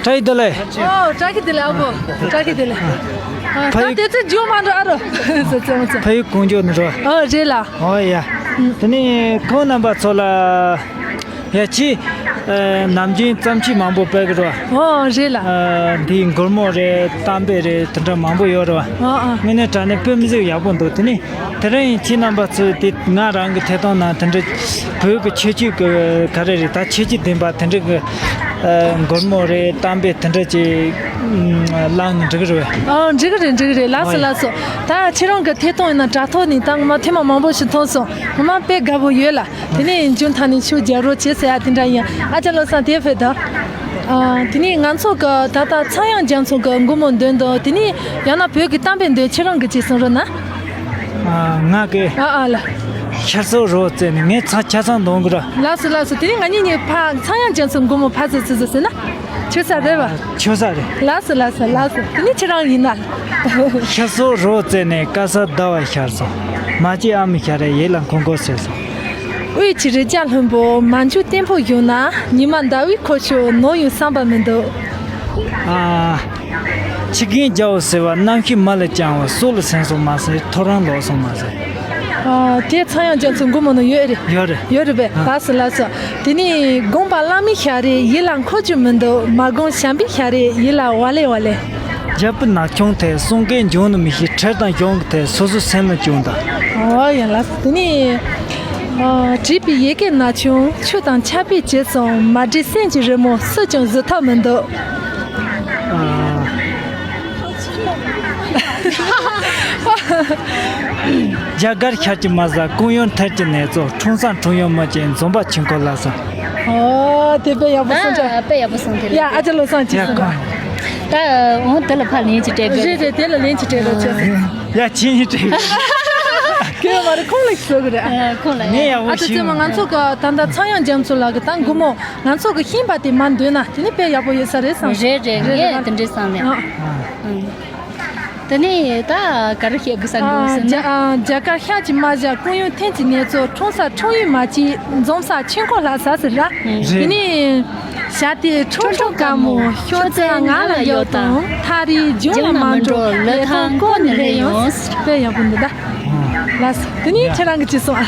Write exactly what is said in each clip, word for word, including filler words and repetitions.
བཀྲ་ཤིས་བདེ་ལེགས། ཨོ་བཀྲ་ཤིས་བདེ་ལེགས་ཨ་ཁུ། བཀྲ་ཤིས་བདེ་ལེགས། ཨ་ཕ་ད་ཡུལ་དེ་ཚོ་འཇུག་མ་འགྲོ་ཨ་རོ། ཟེར་ཚེ་མོ་ཚེ། ཕ་ཡུལ་ཀོང་ཇོ་ནས་རོ། ཨོ་རེད་ལ། ཨོ་ཡ། དེ་ནས་ཁོང་རྣམ་པ་ཚོ་ལ། ཡ་ཅི། ཨ་ནམ་རྒྱུན་བརྩམས་ཆོས་མང་པོ་སྤེལ་གི་རོ། ཨོ་རེད་ལ། ཨ་འདི་མགུར་མོ་རེད། གཏམ་དཔེ་རེད། དེ་འདྲ་མང་པོ་ཡོད་རོ། ཨོ་ཨོ། དངོས་གནས་དྲང་གནས་དཔེ་མི་སྲིད་ཡག་པོ་འདུག་དེ་ནས་དེ་རིང་ཁྱེད་རྣམ་པ་ཚོས་དེ་ང་རང་གི་ཐད་གཏོང་ནང་དེ་འདྲ་བོད་ཀྱི་ཁྱད་ཆོས་ཀྱི་ག་རེ་རེད། ད་ཁྱད་ཆོས་ལྡན་པ་དེ་འདྲ་གི་ཨ་མགུར་མོ་རེད། གཏམ་དཔེ་དེ་འདྲ་ཅིག་བླངས་ནས་འགྲིག་གི་རེད་པས། ཨོ་འགྲིག་གི་རེད། འགྲིག་གི་རེད། ལགས་སོ། ཨོ་ཡ། ལགས་སོ། ད་ཁྱེད་རང་གི་ཐད་གཏོང་ཡིན་ན་དྲ་ཐོག་ནས་ད་ངོ་མ་ཐེངས་མ་མང་པོ་ཞིག་མཐོང་སོང་། ངོ་མ་དཔེ་དགའ་པོ་ཡོད་ལ། དེ་ནས་མཇུག་མཐའ་ནས་ཤུགས་རྒྱག་རོགས་བྱེད་ཟེར་ཡ་དེ་འདྲ་ཡིན། ཨ་ཅག་བློ་བཟང་དེ་ཕེབས་དང་། ཨ་དེ་ནས་ང་ཚོ་གི་ད་ལྟ་ཚངས་དབྱངས་རྒྱ་མཚོ་གི་མགུར་མོ་འདོན་དང་། དེ་ནས་ཡང་ན་བོད་ཀྱི་གཏམ་དཔེ་འདོན། ཁྱེད་རང་གི་ཅིག་གསུང་རོགས་གནང་། ཨ་ང་གི་ཨ་ཨ་ལ། ཤར་སོག་རོ་བཙལ་ནས་ངས་ཚ་ཆ་ཚང་འདོན་གི་ར། ལགས་སོ་ལགས་སོ། དེ་ནས་ང་གཉིས་གཉིས་ཕ་ཚངས་དབྱངས་རྒྱ་མཚོ་མགུར་མོ་ཕ་ཚོ་ཚོ་ཚོ་ཟེར་ན། ཆོས་ས་རེད་བ། ཆོས་ས་རེད། ལགས་སོ་ལགས་སོ་ལགས་སོ། དེ་ནི་ཁྱེད་རང་ཡིན་ན། ཤར་སོག་རོ་བཙལ་ནས་དཀར་ས་ཟླ་བ་ཤར་སོང་། མ་སྐྱེས་ཨ་མ་ཤར་རེ་ཡིད་ལ་འཁོར་འཁོར་ཟེར་སོང་། དབུས་ཀྱི་རི་རྒྱལ་ལྷུན་པོ་མ་འཇུ་བརྟན་པོ་བཞུགས་ན། ཉི་མ་ཟླ་བའི་འཁོར་ཕྱོགས་ནོར་ཡོང་བསམ་པ་མི་འདུག་ཨ། ཁྱི་རྒན་རྒྱལ་པོ་ཟེར་བ། རྣམ་ཤེས་མ་ལ་བཅངས་པ། སྲོག་ལ་སེམས་སོང་མ་ཟེར། ཐོ་རངས་ལོག་སོང་མ་ཟེར། ཨ། དེ་ཚངས་དབྱངས་རྒྱ་མཚོ་མགུར་མོ་ནང་ཡོད་རེད། ཡོད་རེད། ཡོད་རེད་པས། ཨ། ལགས་སོ་ལགས་སོ། དེ་ནས་དགོངས་པ་བླ་མའི་ཞལ་རས་ཡིད་ལ་འཁོར་རྒྱུ་མི་འདུག་མ་དགོངས་བྱམས་པའི་ཞལ་རས་ཡིད་ལ་ཝ་ལེ་ཝ་ལེ། རྒྱལ་པོ་ནག་ཆུང་དེ་གསུང་སྐད་འབྱུང་ནི་མི་ཤེས། ཁྲེལ་དང་གཞུང་གི་དེ་སོ་སོའི་སེམས་ལ་བྱུང་དང་། ཨོ་ཡ་ལགས་སོ། དེ་ནས་ཨ། བྲིས་པའི་ཡི་གེ་ན་ཆུང་ཆུ་དང་ཆར་པས་བྱེད་སོང་། མ་བྲིས་སེམས་ཀྱི་རི་མོ་སུས་ཀྱང་བཟོ་ཐབས་མི་འདུག་ཨ། རྒྱ་གར་ཤར་གྱི་མ་ཟ། ཀུན་ཡོན་ཐར་གྱི་ནེ་ཙོ། འཁྲུངས་ས་འཁྲུངས་ཡུལ་མི་ཅན། འཛོམས་པ་ཆོས་འཁོར་ལ་ཟ། ཨོ་དེ་དཔེ་ཡག་པོ་གསུངས་ཀྱང་། ཨ་དཔེ་ཡག་པོ་གསུངས་ཐལ། ཡ་ཨ་ཅག་བློ་བཟང་ཅིག་ཡ་གསུངས་ཀྱང་། ད་འོང་དེ་ལ་ཕར་ལན་ཅིག་སྤྲད་དགོས། རེད་རེད། དེ་ལ་ལན་ཅིག་སྤྲད་རོགས་བྱོས། ཡ་ཁྱེད་གཉིས་སྤྲད། ཁྱེད་མ་རེད། ཁོང་ལ་ཞིག་བཟོ་གི་རེད། ཨ་ཁོང་ལ་ངས་ཡག་པོ་ཨ་ཅག་ཤེས་ཚེ་མ་ང་ཚོ་གི་ད་ལྟ་ཚངས་དབྱངས་རྒྱ་མཚོ་ལགས་ཀྱི་ད་མགུར་མོ། ང་ཚོ་གི་ཤེས་པ་དེ་མར་འདོན་ན་དེ་ནི་དཔེ་ཡག་པོ་ཡོད་ས་རེད་བསམ། རེད་རེད། རེད་ངས་རེད། དེ་འདྲས་བསམ་ནས། ཨ། ཨ། དེ་ནས་ད་ག་རེ་བཤད་དགོས་ས་འདུག་ཟེར་ན། རྒྱ་ཨ་རྒྱ་གར་ཤར་གྱི་མ་བཞག་ཀུན་ཡོན་ཐེམ་གྱི་ནེ་ཙོ། འཁྲུངས་ས་འཁྲུངས་ཡུལ་མ་གཅིག་འཛོམས་ས་ཆོས་འཁོར་ལྷ་ས་ཟེར་ར། རེད། དེ་ནས་བྱ་དེ་ཁྲུང་ཁྲུང་དཀར་མོ། ཤོག་རྩལ་ང་ལ་ཡོད་དང་། ཐག་རིང་རྒྱུན་ལ་མ་འགྲོ། ལི་ཐང་བསྐོར་ནས་སླེབས་ཡོང་། དཔེ་ཡག་པོ་འདུག་ད། ལགས་སོ། དེ་ནས་ཁྱེད་རང་གིས་ཅི་གསུང་ཨ།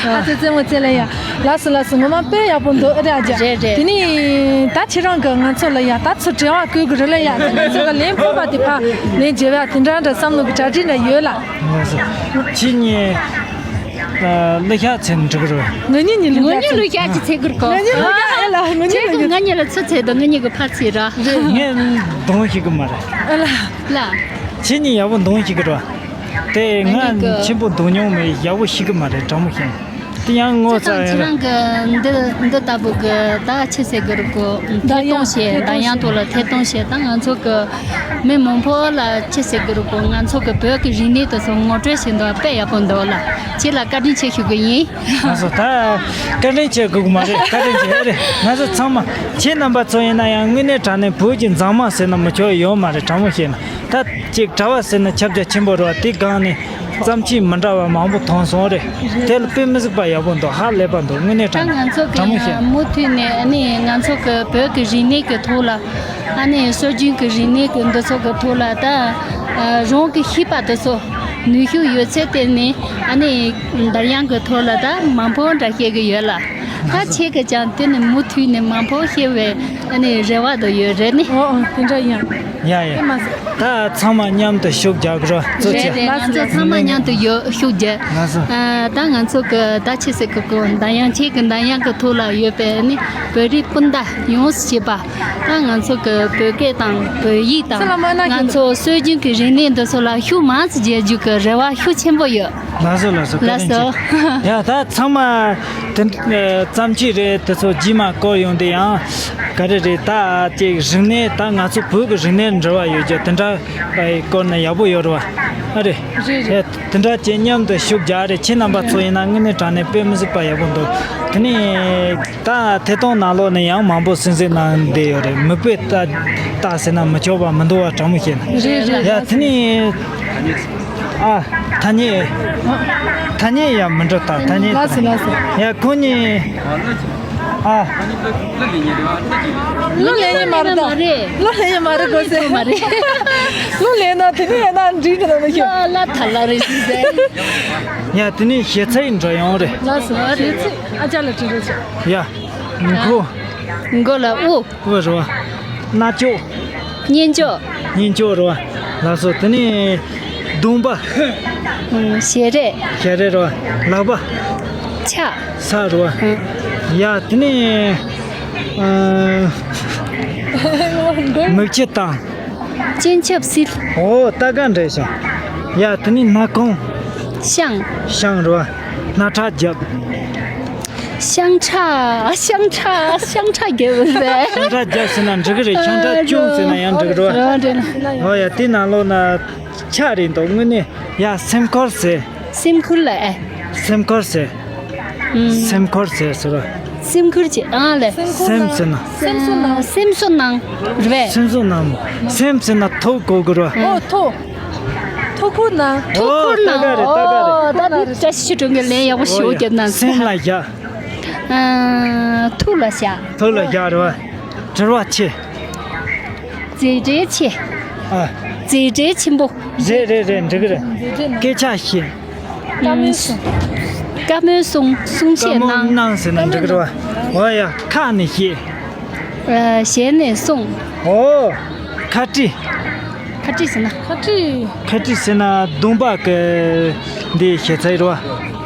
ཨ་ཙི་ཙི་མོ་ཙི་ལ་ཡ། ལགས་སོ་ལགས་སོ། ངོ་མ་དཔེ་ཡག་པོ་འདུག་ཨ་རེ་ཨ་ཅག་རེད་རེད། དེ་ནས་ད་ཁྱེད་རང་གིས་ང་ཚོ་ལ་ཡ་ད་ཚུར་དྲི་བ་བཀོད་དགོས་རེད་ལ་ཡ། ད་ང་ཚོ་གི་ལན་ཕོད་པ་དེ་ཕར་ལན་འཇལ་བ་དེ་འདྲ་འདྲ་བསམ་བློ་གི་གྲ་སྒྲིག་འདྲ་ཡོད་ལ། ལགས་སོ། ཁྱེད་གཉིས་ཨ་ཀླུ་ཤག་འཚོལ་ནས་འགྲོ་གི་རེད། ང་གཉིས་གཉིས་ཀླུ་ང་གཉིས་ཤག་ཀླུ་ཤག་ཅིག་འཚོལ་དགོས་གོ། ང་གཉིས་ཀླུ་ཤག་ཨེ་ལ། ང་གཉིས་ཁྱེད་ཀླུ་ཀྱིས་ང་གཉིས་ལ་ཚུར་འཚོལ་དང་ང་གཉིས་ཀྱིས་ཕར་འཚོལ་ར། ངས་འདོན་ཤེས་གི་མ་རེད། ཨ་ལ། ལ། ཁྱེད་གཉིས་ཡག་པོ་འདོན་ཤེས་གི་རེད། དེ་ང་ང་གཉིས་ཀྱིས་ཆེན་པོ་འདོན་མྱོང་མེད། ཡག་པོ་ཤེས་གི་མ་རེད། དྲང་མོ་བཤད་ན། དེ་ཡང་ངོ་ཚ་ཡ། ཁྱེད་རང་གི་འདི་འདི་ལྟ་བུ་གི་ད་ཆི་ཟེར་གི་རེད་གོ། ཐད་གཏོང་བྱས། ཐད་གཏོང་བྱས། ད་ཡང་ཐོག་ལ་ཐད་གཏོང་བྱས། ད་ང་ཚོ་གི་མི་མང་པོ་ལ་ཆི་ཟེར་གི་རེད་གོ། ང་ཚོ་གི་བོད་ཀྱི་རིག་གནས་དེ་ཚོ་ངོ་སྤྲོད་བྱེད་འདུག་དཔེ་ཡག་པོ་འདུག་ལ། ཁྱེད་ལ་བཀའ་དྲིན་ཆེ་ཞུ་གི་ཡིན། ང་ཚོ་ད་བཀའ་དྲིན་ཆེ་དགོས་ཀྱི་མ་རེད། བཀའ་དྲིན་ཆེ་རེད། ང་ཚོ་ཚང་མ་ཁྱེད་རྣམ་པ་ཚོ་ཡིན་ན་ཡང་དངོས་གནས་དྲང་གནས་བོད་ཀྱི་མཛངས་མ་ཟེར་ན་མི་ཆོག་ཡོད་མ་རེད། དྲང་མོ་བཤད་ན། ད་ཅིག་གྲྭ་བ་ཟེར་ན་ཁྱབ་རྒྱ་ཆེན་པོ་རེད་བ། དེ་སྒང་ནས་བརྩམས་ཆོས་མི་འདྲ་བ་མང་པོ་མཐོང་སོང་རེད། དེ་ལ་དཔེ་མི་སྲིད་པ་ཡག་པོ་འདུག་ཧ་ལས་པ་འདུག་དངོས་གནས་ད་དྲང་ང་ཚོ་གི་དྲང་མོ་བཤད་ན། མུ་མཐུད་ནས་ཨ་ནི་ང་ཚོ་གི་བོད་ཀྱི་རིག་གནས་ཀྱི་ཐོག་ལ། ཨ་ནི་སྲོལ་རྒྱུན་གྱི་རིག་གནས་ཀྱི་འདི་ཚོ་གི་ཐོག་ལ་ད་ཨ་རང་གི་ཤེས་པ་དེ་ཚོ་ནུས་ཤུགས་ཡོད་ཚད་བཏོན་ནས། ཨ་ནི་འདར་དབྱངས་ཀྱི་ཐོག་ལ་ད་མང་པོ་འདྲ་བཤད་གི་ཡོད་ལ། ད་ཁྱེད་ཀྱིས་ཀྱང་དེ་ནི་མུ་མཐུད་ནས་མང་པོ་བཤད་པའི་ཨ་ནི་རེ་བ་དེ་ཡོད་རེད་ནི། ཨོ་ཨོ། དེ་འདྲ་ཡིན། ཡ་ཡ། ཨེ་མ་ཟད། ད་ཚང་མ་མཉམ་དུ་ཤུགས་རྒྱག་རོགས་གཙོ་ཆེ། རེད་རེད། ང་ཚོ་ཚང་མ་མཉམ་དུ་ཡོད་ཤུགས་རྒྱག་ང་ཚོ། ཨ་ད་ང་ཚོ་གི་ད་ཆི་ཟེར་གི་གོ། འདར་དབྱངས། ཁྱེད་ཀྱི་འདར་དབྱངས་ཀྱི་ཐོག་ལ་ཡོད་པའི་ནི་བོད་རིགས་སྤུན་ཟླ་ཡོངས་སུ་བྱེད་པ། ད་ང་ཚོ་གི་བོད་སྐད་དང་བོད་ཡིག་དང་། ང་ཚོ་སྲོལ་རྒྱུན་གྱི་རིག་གནས་འདི་ཚོ་ལ་ཤུགས་མང་ཙམ་རྒྱག་རྒྱུ་གི་རེ་བ་ཤུགས་ཆེན་པོ་ཡོད། ལགས་སོ་ལགས་སོ། བཀའ་དྲིན་ཆེ། ལགས་སོ། ཡ་ད་ཚང་མ་དེ་བརྩམས་ཆོས་རེད། དེ་ཚོ་རྗེས་མ་བསྐོར་ཡོང་དུས་ཡང་ག་རེ་རེད། ད་ཅིག་རིག་གནས། ད་ང་ཚོ་བོད་ཀྱི་རིག་གནས་འབྲེལ་བ་ཡོད་རྒྱུ་དེ་འདྲ་བསྐོར་ན་ཡག་པོ་ཡོད་རེད་བ། ཨ་རེད། རེད་རེད། དེ་འདྲ་བྱས་མཉམ་དུ་ཤུགས་རྒྱག་རེད། ཁྱེད་རྣམ་པ་ཚོ་ཡིན་ན་དངོས་གནས་དྲང་གནས་དཔེ་མི་སྲིད་པ་ཡག་པོ་འདུག་དེ་ནས་ད་ཐད་གཏོང་ནང་ལོགས་ནས་ཡང་མང་པོ་གསན་གཟིགས་གནང་བསྡད་ཡོད་རེད། མིག་དཔེ་ལྟ་ལྟ་ཟེར་ན་མི་ཆོག་པ་མི་འདུག་བ། དྲང་མོ་བཤད་ན། རེད་རེད། ཡ་དེ་ནས་ཨ་ཐ་སྙད་ཐ་སྙད་ཡང་མི་འགྲོ། ད་ཐ་སྙད། ལགས་སོ་ལགས་སོ། ཡ་ཁོང་གཉིས། ཨ། གླུ་ལེན་ཉེ་མ་རེད་ད། གླུ་ལེན་ཉེ་མ་རེད་གོ་ཟེར། མ་རེད། གླུ་ལེན་ན་དེ་ནི་ཡང་ན་འགྲིག་གི་རེད་མི་ཤེས། ལ་ཐ་ལ་རེད་ཟེར། ཡ་དེ་ནི་ཞེ་ཚའི་འགྲོ་ཡོང་རེད། ལགས་སོ། ཞེ་ཚའི་ཨ་ཅག་ལ་དྲི་རོགས་བྱ། ཡ། མགོ། མགོ་ལ་དབུ། དབུ་རེད་བ། རྣ་ཅོག་སྙན་ཅོག་སྙན་ཅོག་རེད་བ། ལགས་སོ། དེ་ནི་གདོང་པ། ཞལ་རས། ཞལ་རས་རེད་བ། ལག་པ། ཕྱག་ས་རེད་བ། ཡ་དེ་ནི་མིག་ཆུ་བཏང་། སྤྱན་ཆབ་བསིལ། ཨོ་ད་ག་འདྲ་ཞིང་། ཡ་དེ་ནི་སྣ་ཁུང་། བཤང་། བཤང་རེད་བ། སྣ་ཁྲག་རྒྱབ། ཤང་ཁྲ། ཤང་ཁྲ། ཤང་ཁྲ་རྒྱབ་རེད། ཤང་ཁྲ་རྒྱབ་ཟེར་ན་འགྲིག་གི་རེད། ཤང་ཁྲ་ཅུང་ཟེར་ན་ཡང་འགྲིག་གི་རེད། རེད་རེད། ཨོ་ཡ་དེ་ནང་ལོགས་ན་ཆ་རེད་འདུག་དངོས་གནས། ཡ་སེམས་ཁུར་ཟེར། སེམས་ཁུར་ལ་ཨེ། སེམས་ཁུར་ཟེར། ཨུམ། སེམས་ཁུར་ཟེར་ཟེར་བ། སེམས་ཁུར་གྱི་ཨ་ལས། སེམས་ཟེར་ན། སེམས་གསོ་གནང་། སེམས་གསོ་གནང་། རེད་པས། སེམས་གསོ་གནང་། སེམས་ཟེར་ན་ཐུགས་གོ་དགོས་རེད་བ། ཨོ་ཐུགས། ཐུགས་ཁུར་གནང་། ཐུགས་ཁུར་གནང་། ཨོ་ད་ག་རེད། ད་ག་རེད། ཨོ་ད་འདི་བཀྲ་ཤིས་ཆོས་སྒྲོན་གྱི་ལན་ཡག་པོ་ཞེ་པོ་བརྒྱབ་གནང་། སེམས་ལ་བཞག་ཨ། ཐུགས་ལ་བཞག་ཐུགས་ལ་བཞག་རེད་བ། དྲི་བ་ཆེ། མཛེས་སྤྲས་ཆེ། ཨ། མཛེས་སྤྲས་ཆེན་པོ། རེད་རེད་རེད། འགྲིག་གི་རེད། སྐད་ཆ་བཤད། བཀའ་མོལ་གསུང་། བཀའ་མོལ་གསུང་། གསུང་བཤད་གནང་། གནང་ཟེར་ན་འགྲིག་གི་རེད་བ། འོ་ཡ་ཁ་ནས་བཤད། ཨ། ཞལ་ནས་གསུང་། ཨོ། ཁ་དཀྲིས། ཁ་དཀྲིས་ཟེར་ན། ཁ་དཀྲིས། ཁ་དཀྲིས་ཟེར་ན་གདོང་པ་གི་འདི་ཞེ་ཚའི་རེད་བ།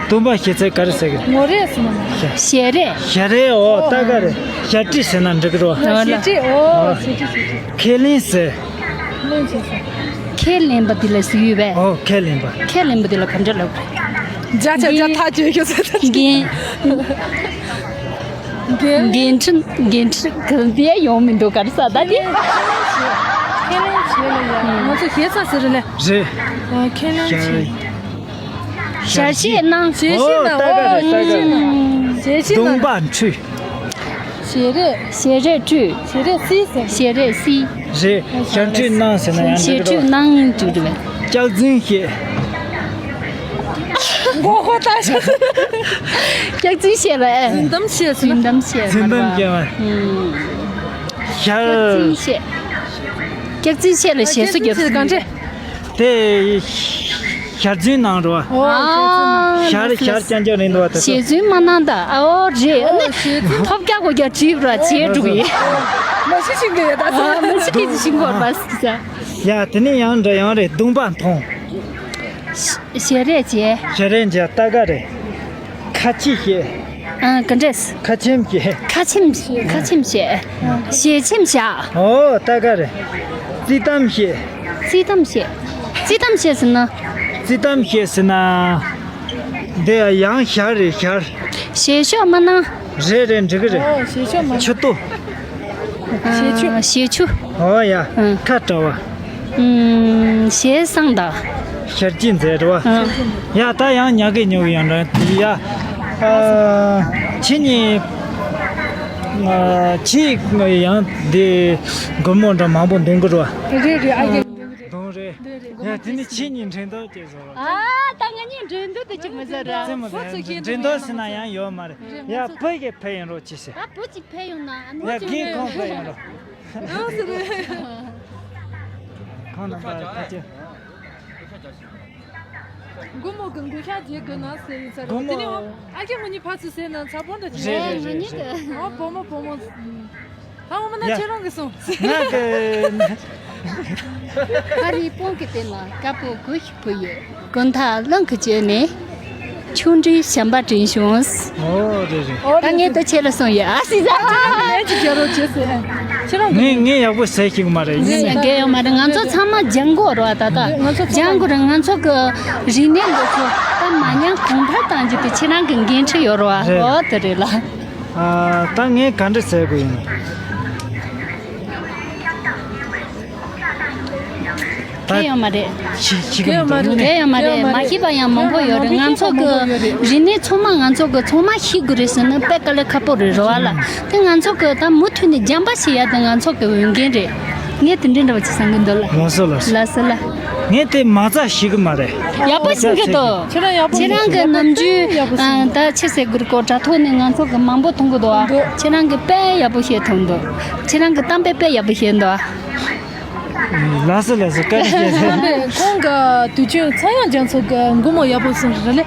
གདོང་པ་ཞེ་ཚའི་ག་རེ་ཟེར་གི། ངོ་རེ་ཟེར་ན། ཞལ་རས། ཞལ་རས། ཨོ་ད་ག་རེད། ཞལ་དཀྲིས་ཟེར་ན་འགྲིག་གི་རེད་བ། ཞལ་དཀྲིས། ཨོ་ཞལ་དཀྲིས་ཞལ་དཀྲིས། ཁས་ལེན་ཟེར། ཁས་ལེན་ཟེར། ཁས་ལེན་པ་འདི་ལ་ཟེར་ཡོད་པས། ཨོ་ཁས་ལེན་པ། ཁས་ལེན་པ་འདི་ལ་ག་འདྲ་ལབ། བརྒྱ་ཆ་བརྒྱ་ཐག་གཅོད་ཤོག་ཟེར། འགན། འགན་འཁྲི། འགན་འཁྲི་གང་དེ་ཡོང་མི་འདུག་ག་རེ་ཟ་ད་དེ། ཁས་ལེན་བྱེད་ལ་ཡ། ང་ཚོ་ཞེ་ས་ཟེར་ལེ། རེད། ཨ། ཁས་ལེན་བྱེད། ཞལ་བཞེས་གནང་། ཞལ་བཞེས་གནང་། ཨོ་ད་ག་རེད། ད་ག་རེད། ཞལ་བཞེས་གནང་། གདོང་པ་འཁྲུད། ཞལ་རས། ཞལ་རས་འཁྲུད། ཞལ་རས་བསིལ་ཟེར། ཞལ་རས་བསིལ། རེད། ཞལ་འཁྲུད་གནང་ཟེར་ན་ཡང་འགྲིག་གི་རེད། ཞལ་འཁྲུད་གནང་འགྲིག་གི་རེད། སྐྱག་རྫུན་བཤད། མགོ་སྐོར་བཏང་ཤག་སྐྱག་རྫུན་བཤད་ལ་ཨེ། རྫུན་གཏམ་བཤད་ཟེར་ན། རྫུན་གཏམ་བཤད། རྫུན་གཏམ་བཤད་པ། ཨུམ། ཞལ། སྐྱག་རྫུན་བཤད། སྐྱག་རྫུན་བཤད་ལ་ཞལ་གསོ་རྒྱབ། སྐྱག་རྫུན་བཤད་གང་འདྲས། དེ་ཞལ་རྫུན་གནང་རོགས། ཨོ་ཞལ་རྫུན་གནང་། ཞལ་རྫུན། ཞལ་རྫུན་གནང་རོགས། ད་ཞལ་རྫུན་མ་གནང་ད། ཨོ་རེད། ཨ་ནི་ཐོབ་རྒྱག་གོ་རྒྱག་བྲིས་ར་བྱེད་འགྲོ་གི་ཡིན། མ་ཤི་ཤི་གི་ཡོད་ད། ཨ་མ་ཤི་གི་ཤི་གོ་མ་ཤི་ས། ཡ་དེ་ནས་ཡང་འདྲ་ཡང་རེད། གདོང་པ་མཐོང་། ཞལ་རས་བྱས། ཞལ་རས་བྱས། ད་ག་རེད། ཁ་ཆེམས་བཤད། ཨ་ག་འདྲས། ཁ་ཆེམས་བཤད། ཁ་ཆེམས། ཁ་ཆེམས་བཤད། ཞལ་ཆེམས་བཞག་ཨོ་ད་ག་རེད། རྩིས་གཏམ་བཤད། རྩིས་གཏམ་བཤད། རྩིས་གཏམ་བཤད་ཟེར་ན། རྩིས་གཏམ་བཤད་ཟེར་ན། འདི་ཡང་ཞལ་རེད་ཞལ། ཞལ་ཤོག་མ་གནང་། རེད་རེད། འགྲིག་གི་རེད། ཨོ་ཞལ་ཤོག་མ། ཆུ་ཏོ། ཞལ་ཆུ། ཨ་ཞལ་ཆུ། ཨོ་ཡ། ཨ་ཁ་བྲལ་བ། ཨུམ། ཞལ་བཟང་དང་། ཞལ་གྱིས་མཛེས་རེད་བ། ཨ་ཡ་ད་ཡང་ཉག་གི་ཉོ་གི་ཡང་འདྲ་ཡ། ཨ་ཁྱེད་གཉིས། ཨ་ཁྱེད་ཡང་འདི་སྒོར་མོ་འདྲ་མང་པོ་འདོན་གི་རེད་བ། རེད་རེད། ཨ་ཡ་འདོན་རེད། ཡ་དེ་ནི་ཁྱེད་གཉིས་འགྲན་ཟླ་བྱེད་བཟོ། ཨ་ད་ང་གཉིས་འགྲན་བསྡུར་དེ་ཅིག་མི་བཟོ་ར། རྩེད་མོ་རྩེད་མོ། འགྲན་བསྡུར་ཟེར་ན་ཡང་ཡོད་མ་རེད། ཡ་བུ་གི་ཕེབས་ཡིན་རོགས་ཅི་ཟེར། ཨ་བུ་ཅིག་ཕེབས་ཡོང་ན་ཨ་ནི་ཡ་ཅིག་རྒན་ཁོང་ཕེབས་ཡིན་རོགས། ཨ་སི་རེད། ཁོང་རྣམ་པ་ཕ་ཆེ། སྒོར་མོ་གི་འགུལ་ཤགས་རྒྱག་དགོས་ན་ཟེར་ཡིན་ས་རེད། སྒོར་མོ། དེ་ནི་ཨ་ཁྱེད་ང་གཉིས་ཕར་ཚུར་ཟེར་ན་ཚ་པོ་འདྲ་བྱེད། རེད་རེད་རེད། ཨོ་བུ་མོ་བུ་མོ། ཧ་འོ་མ་ན་ཡ། ཁྱེད་རང་གིས་གསུངས། ང་གི། ཨ་རིའི་སྤང་གི་སྟེང་ན་དཀར་པོ་དགུ་ཞིག་བུད་ཡོད། དགུན་ཐག་རླུང་གིས་གཅོད་ནས། ཆུང་འདྲིས་བྱམས་པ་དྲན་བྱུང་། ཨོ་རེད་རེད། ད་ངས་ད་ཁྱེད་ལ་གསུངས་ཡོད་ཨ་སི་ཟ། ཁྱེད་རང་གིས་ལན་ཅིག་རྒྱག་རོགས་བྱས་ཟེར། ཁྱེད་རང་གིས། ངས་ངས་ཡག་པོ་ཟེར་ཤེས་ཀྱི་མ་རེད། ངས་ཡང་རྒན་ཡོད་མ་རེད། ང་ཚོ་ཚང་མ་ལྗང་གུ་རེད་བ། ད་ལྟ་ལྗང་གུ་རེད། ང་ཚོ་གི་རིག་གནས་འདི་ཚོ་ད་མ་ཉམས་གོང་འཕེལ་གཏང་རྒྱུ་དེ་ཁྱེད་རང་གི་འགན་འཁྲི་ཡོད་རེད་བ། རེད། ཨོ་དེ་རེད་ལ། ཨ་ད་ངས་ག་འདྲ་ཟེར་དགོས་ཡིན། ད་གལ་ཡོད་མ་རེད། ཤི་ཤི་གི་མི་འདུག་གལ་ཡོད་མ་རེད། མ་ཤེས་པ་ཡང་མང་པོ་ཡོད་རེད། ང་ཚོ་གི་རིག་གནས་ཚང་མ་ང་ཚོ་གི་ཚང་མ་ཤེས་དགོས་རེད་ཟེར་ན་དཔེ་དཀའ་ལས་ཁག་པོ་རེད་རེད་བ་ལ། དེ་ང་ཚོ་གི་ད་མུ་མཐུད་ནས་སྦྱང་པ་བྱེད་ཡ་དེ་ང་ཚོ་གི་འོས་འགན་རེད། ངས་དེ་འདྲའི་འདྲ་བ་ཅིག་བསམ་གི་འདུག་ལ། ལགས་སོ་ལགས་སོ། ལགས་སོ་ལ། ངས་དེ་མ་རྩ་ཤེས་གི་མ་རེད། ཡག་པོ་ཤེས་གི་འདུག་ཁྱེད་རང་ཡག་པོ་ཁྱེད་རང་གི་རྣམ་འགྱུར། ཡག་པོ་ཤེས། ཨ། ད་ཆི་ཟེར་དགོས་རེད། གོ་དྲ་ཐོག་ནས་ང་ཚོ་གི་མང་པོ་མཐོང་གི་འདུག་ཨ། འདུག་ཁྱེད་རང་གི་དཔེ་ཡག་པོ་བཤད་ཐུབ་འདུག་ཁྱེད་རང་གི་གཏམ་དཔེ་དཔེ་ཡག་པོ་བཤད་འདུག་ཨ། ལགས་སོ་ལགས་སོ། བཀའ་དྲིན་ཆེ། ཁོང་གི་དུས་རྒྱུན་ཚངས་དབྱངས་རྒྱ་མཚོ་གི་མགུར་མོ་ཡག་པོ་གསུངས་རེད་ལེ། ཨ།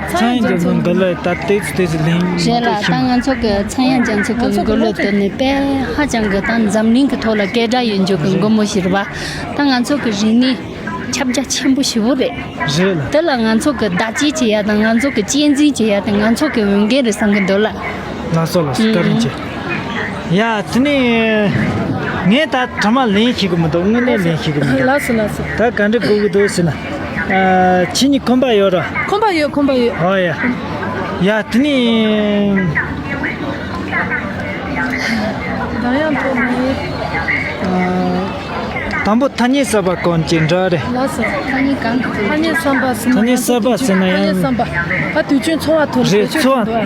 ཚངས་དབྱངས་རྒྱ་མཚོ་མགུར་གླུ་ད་ཏོག་ཙམ་ཏོག་ཙམ་ལེན་རེད་ལ། ད་ང་ཚོ་གི་ཚངས་དབྱངས་རྒྱ་མཚོ་གི་མགུར་གླུ་དེ་ནི་དཔེ་ཧ་ཅང་གི་ད་འཛམ་གླིང་གི་ཐོག་ལ་སྐད་གྲགས་ཡོད་འཇོག་གི་མགུར་མོ་ཞིག་རེད་པ། ད་ང་ཚོ་གི་རིག་གནས་ཁྱབ་རྒྱ་ཆེན་པོ་ཞེ་པོ་རེད། རེད་ལ། དེ་ལ་ང་ཚོ་གི་བདག་གཅེས་བྱེད་ཡ་དང་ང་ཚོ་གི་གཅེས་འཛིན་བྱེད་ཡ་དེ་ང་ཚོ་གི་འོས་འགན་རེད་བསམ་གི་འདུག་ལ། ལགས་སོ་ལགས་སོ། བཀའ་དྲིན་ཆེ། ཡ། དེ་ནས་ངས་ད་དྲི་མ་ལན་ཤེས་གི་མི་འདུག་དངོས་གནས་ལན་ཤེས་གི་མི་འདུག་ལགས་སོ་ལགས་སོ། ད་ག་འདྲ་དགོས་གི་འདུག་ཟེར་ན། ཨ། ཁྱེད་གཉིས་ཁོམ་པ་ཡོད་ར། ཁོམ་པ་ཡོད། ཁོམ་པ་ཡོད། ཨོ་ཡ། ཡ། དེ་ནས་ད་ཡང་ཐོག་མ་ཡིན། ཨ། དང་པོ་ཐ་སྙད་གསར་པ་གོན་གྱི་འདྲ་རེད། ལགས་སོ། ཐ་སྙད་གང་གི་ཐ་སྙད་གསར་པ་ཟེར་ན། ཐ་སྙད་གསར་པ་ཟེར་ན་ཡང་། ཐ་སྙད་གསར་པ། ད་དུས་རྒྱུན་འཚོ་བ་ཐོག་ནས་རེད། བེད་སྤྱོད་འཚོ་བ་བྱེད་འདུག་ཨ།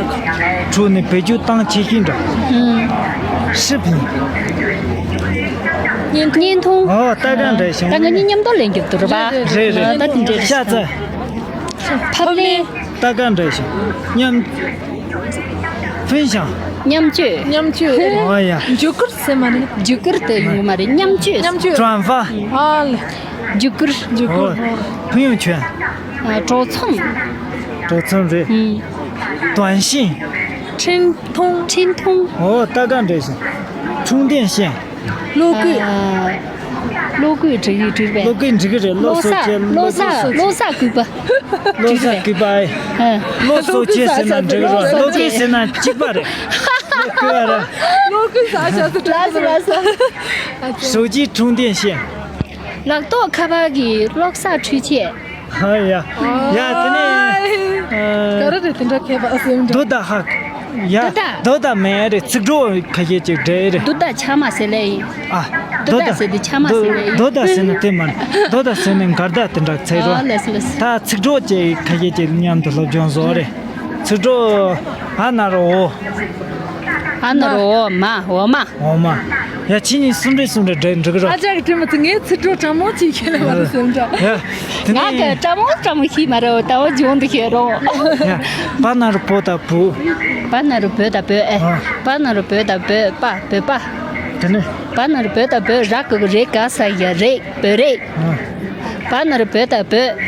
ཁྲོད་ནས་བེད་སྤྱོད་བཏང་ཆེ་ཤོས་འདྲ། ཨུམ། ཧྲི་ཕིང་། བརྙན་ཐུང་། ཨོ། ལྟ་ག་འདྲ་ཞིང་། ད་ང་གཉིས་མཉམ་དུ་ལེན་རྒྱུ་འདུག་རེད་པ། རེད་རེད། ད་དེ་འདྲ་རེད། ཤ་ཚ། ཕབ་ལེན། ལྟ་ག་འདྲ་ཞིང་། མཉམ། ཕུན་ཞང་། མཉམ་སྤྱོད། མཉམ་སྤྱོད། ཨོ་ཡ། འཇུག་སྐུལ་ཟེར་མ་རེད། འཇུག་སྐུལ་དེ་ཡོང་མ་རེད། མཉམ་སྤྱོད། མཉམ་སྤྱོད། ཀྲོན་ཧྥ། ཨ་ལེ། འཇུག་སྐུལ། འཇུག་སྐུལ། ཨོ། ཕུན་ཡོན་ཆོན། ཨ། གྲོགས་ཚང་། གྲོགས་ཚང་རེད། ཨུམ། ཏོན་ཤིན། འཕྲིན་ཐུང་། འཕྲིན་ཐུང་། ཨོ། ལྟ་ག་འདྲ་ཞིང་། ཆུང་ལྡན་ཤན། བློ་བཀོད། ཨ། བློ་བཀོད་འགྲིག་གི་འགྲིག་པས། བློ་བཀོད་འགྲིག་གི་རེད། བློ་གསོ་བྱེད། བློ་གསོ། བློ་གསོ་བྱེད། བློ་གསོ་བཀོད་པ། བློ་གསོ་བཀོད་པ་ཨེ། ཨ། བློ་གསོ་བྱེད་ཟེར་ན་འགྲིག་རོགས། བློ་བཀོད་ཟེར་ན་གཅིག་པ་རེད། བློ་བཀོད་ཨ་ར། བློ་བཀོད་ཟ་ཤ་ཟ། ལགས་སོ་ལགས་སོ། 手机充电线། ལག་ཐོག་ཁ་པར་གྱི་གློག་གསར་འཕྲུལ་ཆས། ཨ་ཡ། ཡ། དེ་ནས། ཨ། ག་རེ་རེད། དེ་འདྲ་མཁས་པ་སེམས་འདྲ། དོ་ད་ཧག་ཡ། དོ་ད། དོ་ད་མེད་རེད། ཚིག་གྲོགས་ཁ་ཤས་ཅིག་འདྲ་རེད། དོ་ད་ཆ་མ་ཟེར་ལེ་ཡིན། ཨ། དོ་ད་ཟེར་དེ་ཆ་མ་ཟེར་ལེ་ཡིན། དོ་ད་ཟེར་ན་དེ་མ་རེད། དོ་ད་ཟེར་ན་འགར་ད་དེ་འདྲ་ཚེ་རོ། ཨ། ལགས་སོ་ལགས་སོ། ད་ཚིག་གྲོགས་ཅིག་ཁ་ཤས་ཅིག་མཉམ་དུ་སློབ་སྦྱོང་བཟོ་རེད། ཚིག་གྲོགས། ཨ་ན་རོ། འོ། ཨ་ན་རོ། འོ་མ། འོ་མ། འོ་མ། ཡ། ཁྱེད་གཉིས་གསུམ་རེ་གསུམ་རེ་འགྲིག་འགྲིག་རོགས། ཨ་ཅག་གི་དྲི་མ་དེ་ངའི་ཚིག་གྲོགས་གྲང་མོ་ཅིག་ཁྱེད་ལ་མ་རེད་སེམས་འདྲ། ཡ། དེ་ནས། ང་གི་གྲང་མོ་གྲང་མོ་ཤེས་མ་རེད། ད་འོ་ལྗོངས་འདི་ཤེས་རོགས། ཡ། བ་ན་རོ་བོ་ད་བུ། བ་ན་རོ་བོ་ད་བོད། ཨེ། ཨ། བ་ན་རོ་བོ་ད་བོད། པ། བོད་པ། དེ་ནས། བ་ན་རོ་བོ་ད་བོད། ར་གི་གུ་རེ། ག་ས་ཡ་རེད། བོད་རེད། ཨ། བ་ན་རོ་བོ་ད་བོད།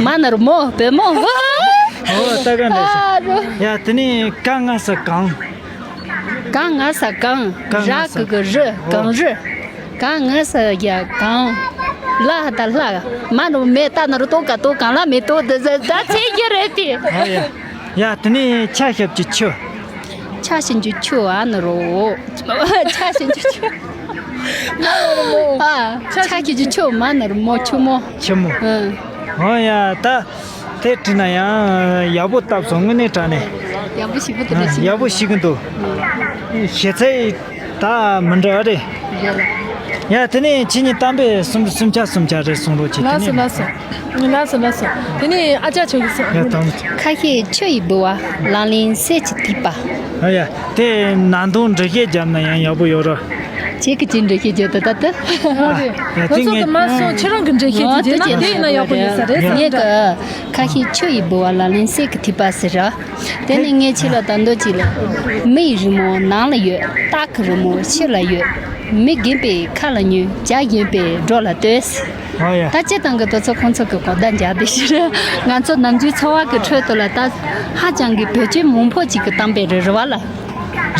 མ་ན་རོ་མོ། བོད་མོ། ཨོ། ལྟ་ག་འདྲ་ཞིག་ཡ། དེ་ནས་ག་ང་ས་གང་། ག་ང་ས་གང་། ག་ང་ས། ར་གི་གུ་རུ། ཨོ། གངས་རི། ག་ང་ས་ཡ་གངས། ལ་ད་ལྷ། མ་ན་རོ་མེ། ཏ་ན་རོ་ཏོ། ག་ཏོ། གང་ལ་མེ་ཏོ། འདི་ཟེར་ད་ཚེ་གི་རེད་དེ། ཨ་ཡ། ཡ། དེ་ནས་ཆ་ཞབས་ཀྱི་ཆུ། ཆ་ཞབས་ཀྱི་ཆུ། ཨ་ན་རོ། ཆ་ཞབས་ཀྱི་ཆུ། ཨ། ཆ་ཞབས་ཀྱི་ཆུ། མ་ན་རོ་མོ། ཆུ་མོ། ཆུ་མོ། ཨ། ཨོ་ཡ། ད། དེ་བྲིས་ན་ཡང་ཡག་པོ་བཏབ་སོང་། དངོས་གནས་དྲང་གནས། ཡག་པོ་ཞིག་པོ་དེ་འདྲ་ཞིག་ཡག་པོ་ཞིག་གི་འདུག་ཞེ་ཚད་ད་མི་འདྲ་བ་རེད། ཡ། དེ་ནས་ཁྱེད་གཉིས་གཏམ་དཔེ་གསུམ་གསུམ་ཆ་གསུམ་ཆ་རེ་གསུང་རོགས་བྱེད། དེ་ལགས་སོ། ནས། ལགས་སོ། ལགས་སོ། ལགས་སོ། དེ་ནས་ཨ་ཅག་ཆོས་ཀྱི་སོང་། ཡ། དང་། ཁ་ཤས་ཆུ་ཡི་ལྦུ་བ། ལག་ལེན་གསེར་གྱི་ཐིགས་པ། ཨ་ཡ། དེ་ནང་དོན་འགྲེལ་བཤད་བརྒྱབ་ན་ཡང་ཡག་པོ་ཡོད་ར། ཁྱེད་ཀྱི་ཅི་འགྲེལ་བཤད་བརྒྱབ་ད་ད་ད། ང་ཚོ་གི་མ་སོང་། ཁྱེད་རང་གི་འགྲེལ་བཤད་ཅིག་བྱས་ན་དེ་ཡིན་ན་ཡག་པོ་ཡོད་ས་རེད། ངས་གི་ཁ་ཤས་ཆུ་ཡི་ལྦུ་བ། ལག་ལེན་གསེར་གྱི་ཐིགས་པ་ཟེར་ར། དེ་ནི་ངས་ཁྱེད་ལ་ད་འདོད་ཅིག་ལ། མི་ཡི་རི་མོ་ནང་ལ་ཡོད། སྟག་གི་རི་མོ་ཕྱི་ལ་ཡོད། མི་རྒན་པས་ཁ་ལ་ཉོན། བྱ་རྒན་པས་སྒྲོ་ལ་ལྟོས། ཨོ་ཡ། ད་སྤྱིར་བཏང་གི་དེ་ཚོ་ཁོང་ཚོ་གི་གོ་བརྡ་འཇགས་བསྡད་ཤི་རེད། ང་ཚོ་ནམ་རྒྱུན་འཚོ་བ་གི་ཁྲོད་དུ་ལ་ད་ཧ་ཅང་གི་བེད་སྤྱོད་མང་པོ་ཅིག་གི་གཏམ་དཔེ་རེད། རེད་བ་ལ།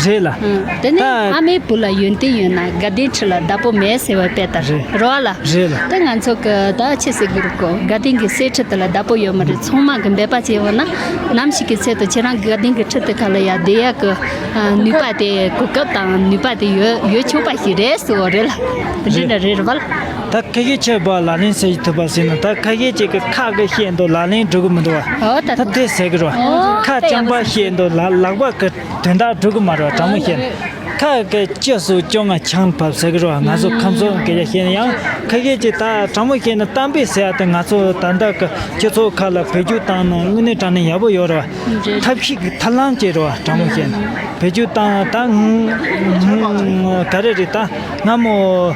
རེད་ལ། ཨང་། དེ་ནས་ད་ཨ་མའི་བུ་ལ་ཡོན་ཏན་ཡོད་ན་དགའ་ལྡན་ཁྲི་ལ་བདག་པོ་མེད་ཟེར་བ་དཔེ་ལྟར་རེད། རེད་བ་ལ། རེད་ལ། དེ་ང་ཚོ་གི་ད་ཆི་ཟེར་དགོས་རེད་གོ། དགའ་ལྡན་གྱི་གསེར་ཁྲི་དེ་ལ་བདག་པོ་ཡོད་མ་རེད། ཚང་མ་གི་འབད་པ་བྱས་པ་ན་ནམ་ཞིག་གི་ཚེ་དུ་ཁྱེད་རང་གི་དགའ་ལྡན་གྱི་ཁྲི་དེ་ཁ་ལ་ཡ་བསྡད་ཡག་གི་ནུས་པ་དེ། གོ་སྐབས་དང་ནུས་པ་དེ་ཡོད་ཡོད་ཆོག་པ་ཞིག་རེད་ཟེར་བ་རེད་ལ། རེད་ལ། རེད་རེད་བ་ལ། ད་ཁ་ཤས་ཆོས་པ་ལག་ལེན་གསེར་གྱི་ཐིགས་པ་ཟེར་ན། ད་ཁ་ཤས་ཅིག་གི་ཁ་གི་བཤད་འདུག་ལག་ལེན་འགྲོ་གི་མི་འདུག་བ། ཨོ་ད། ད་དེ་ཟེར་གི་རེད་བ། ཨོ། ཁ་རྐྱང་པ་བཤད་འདུག་ལག་ལག་པ་གི་དོན་དག་འགྲོ་གི་མ་རེད་བ། དྲང་མོ་བཤད་ན། ཁ་གི་བཅུ་སོགས་བཅོ་ལྔ་ཆང་བབས་ཟེར་གི་རེད་བ། ང་ཚོ་ཁམས་གསུམ་སྐད་ཆ་བཤད་ན། ཡང་ཁ་ཤས་ཅིག་ད་དྲང་མོ་བཤད་ན་གཏམ་དཔེ་ཟེར་ཡ་དེ་ང་ཚོ་ད་ལྟ་གི་སྤྱི་ཚོགས་ཁ་ལ་བེད་སྤྱོད་བཏང་ན་དངོས་གནས་དྲང་གནས་ཡག་པོ་ཡོད་རེད་བ། རེད། ཐབས་ཤེས་ཀྱི་ཐབས་ལམ་ཅིག་རེད་བ། དྲང་མོ་བཤད་ན་བེད་སྤྱོད་བཏང་ད་ག་རེ་རེད། ད་སྔ་མོ།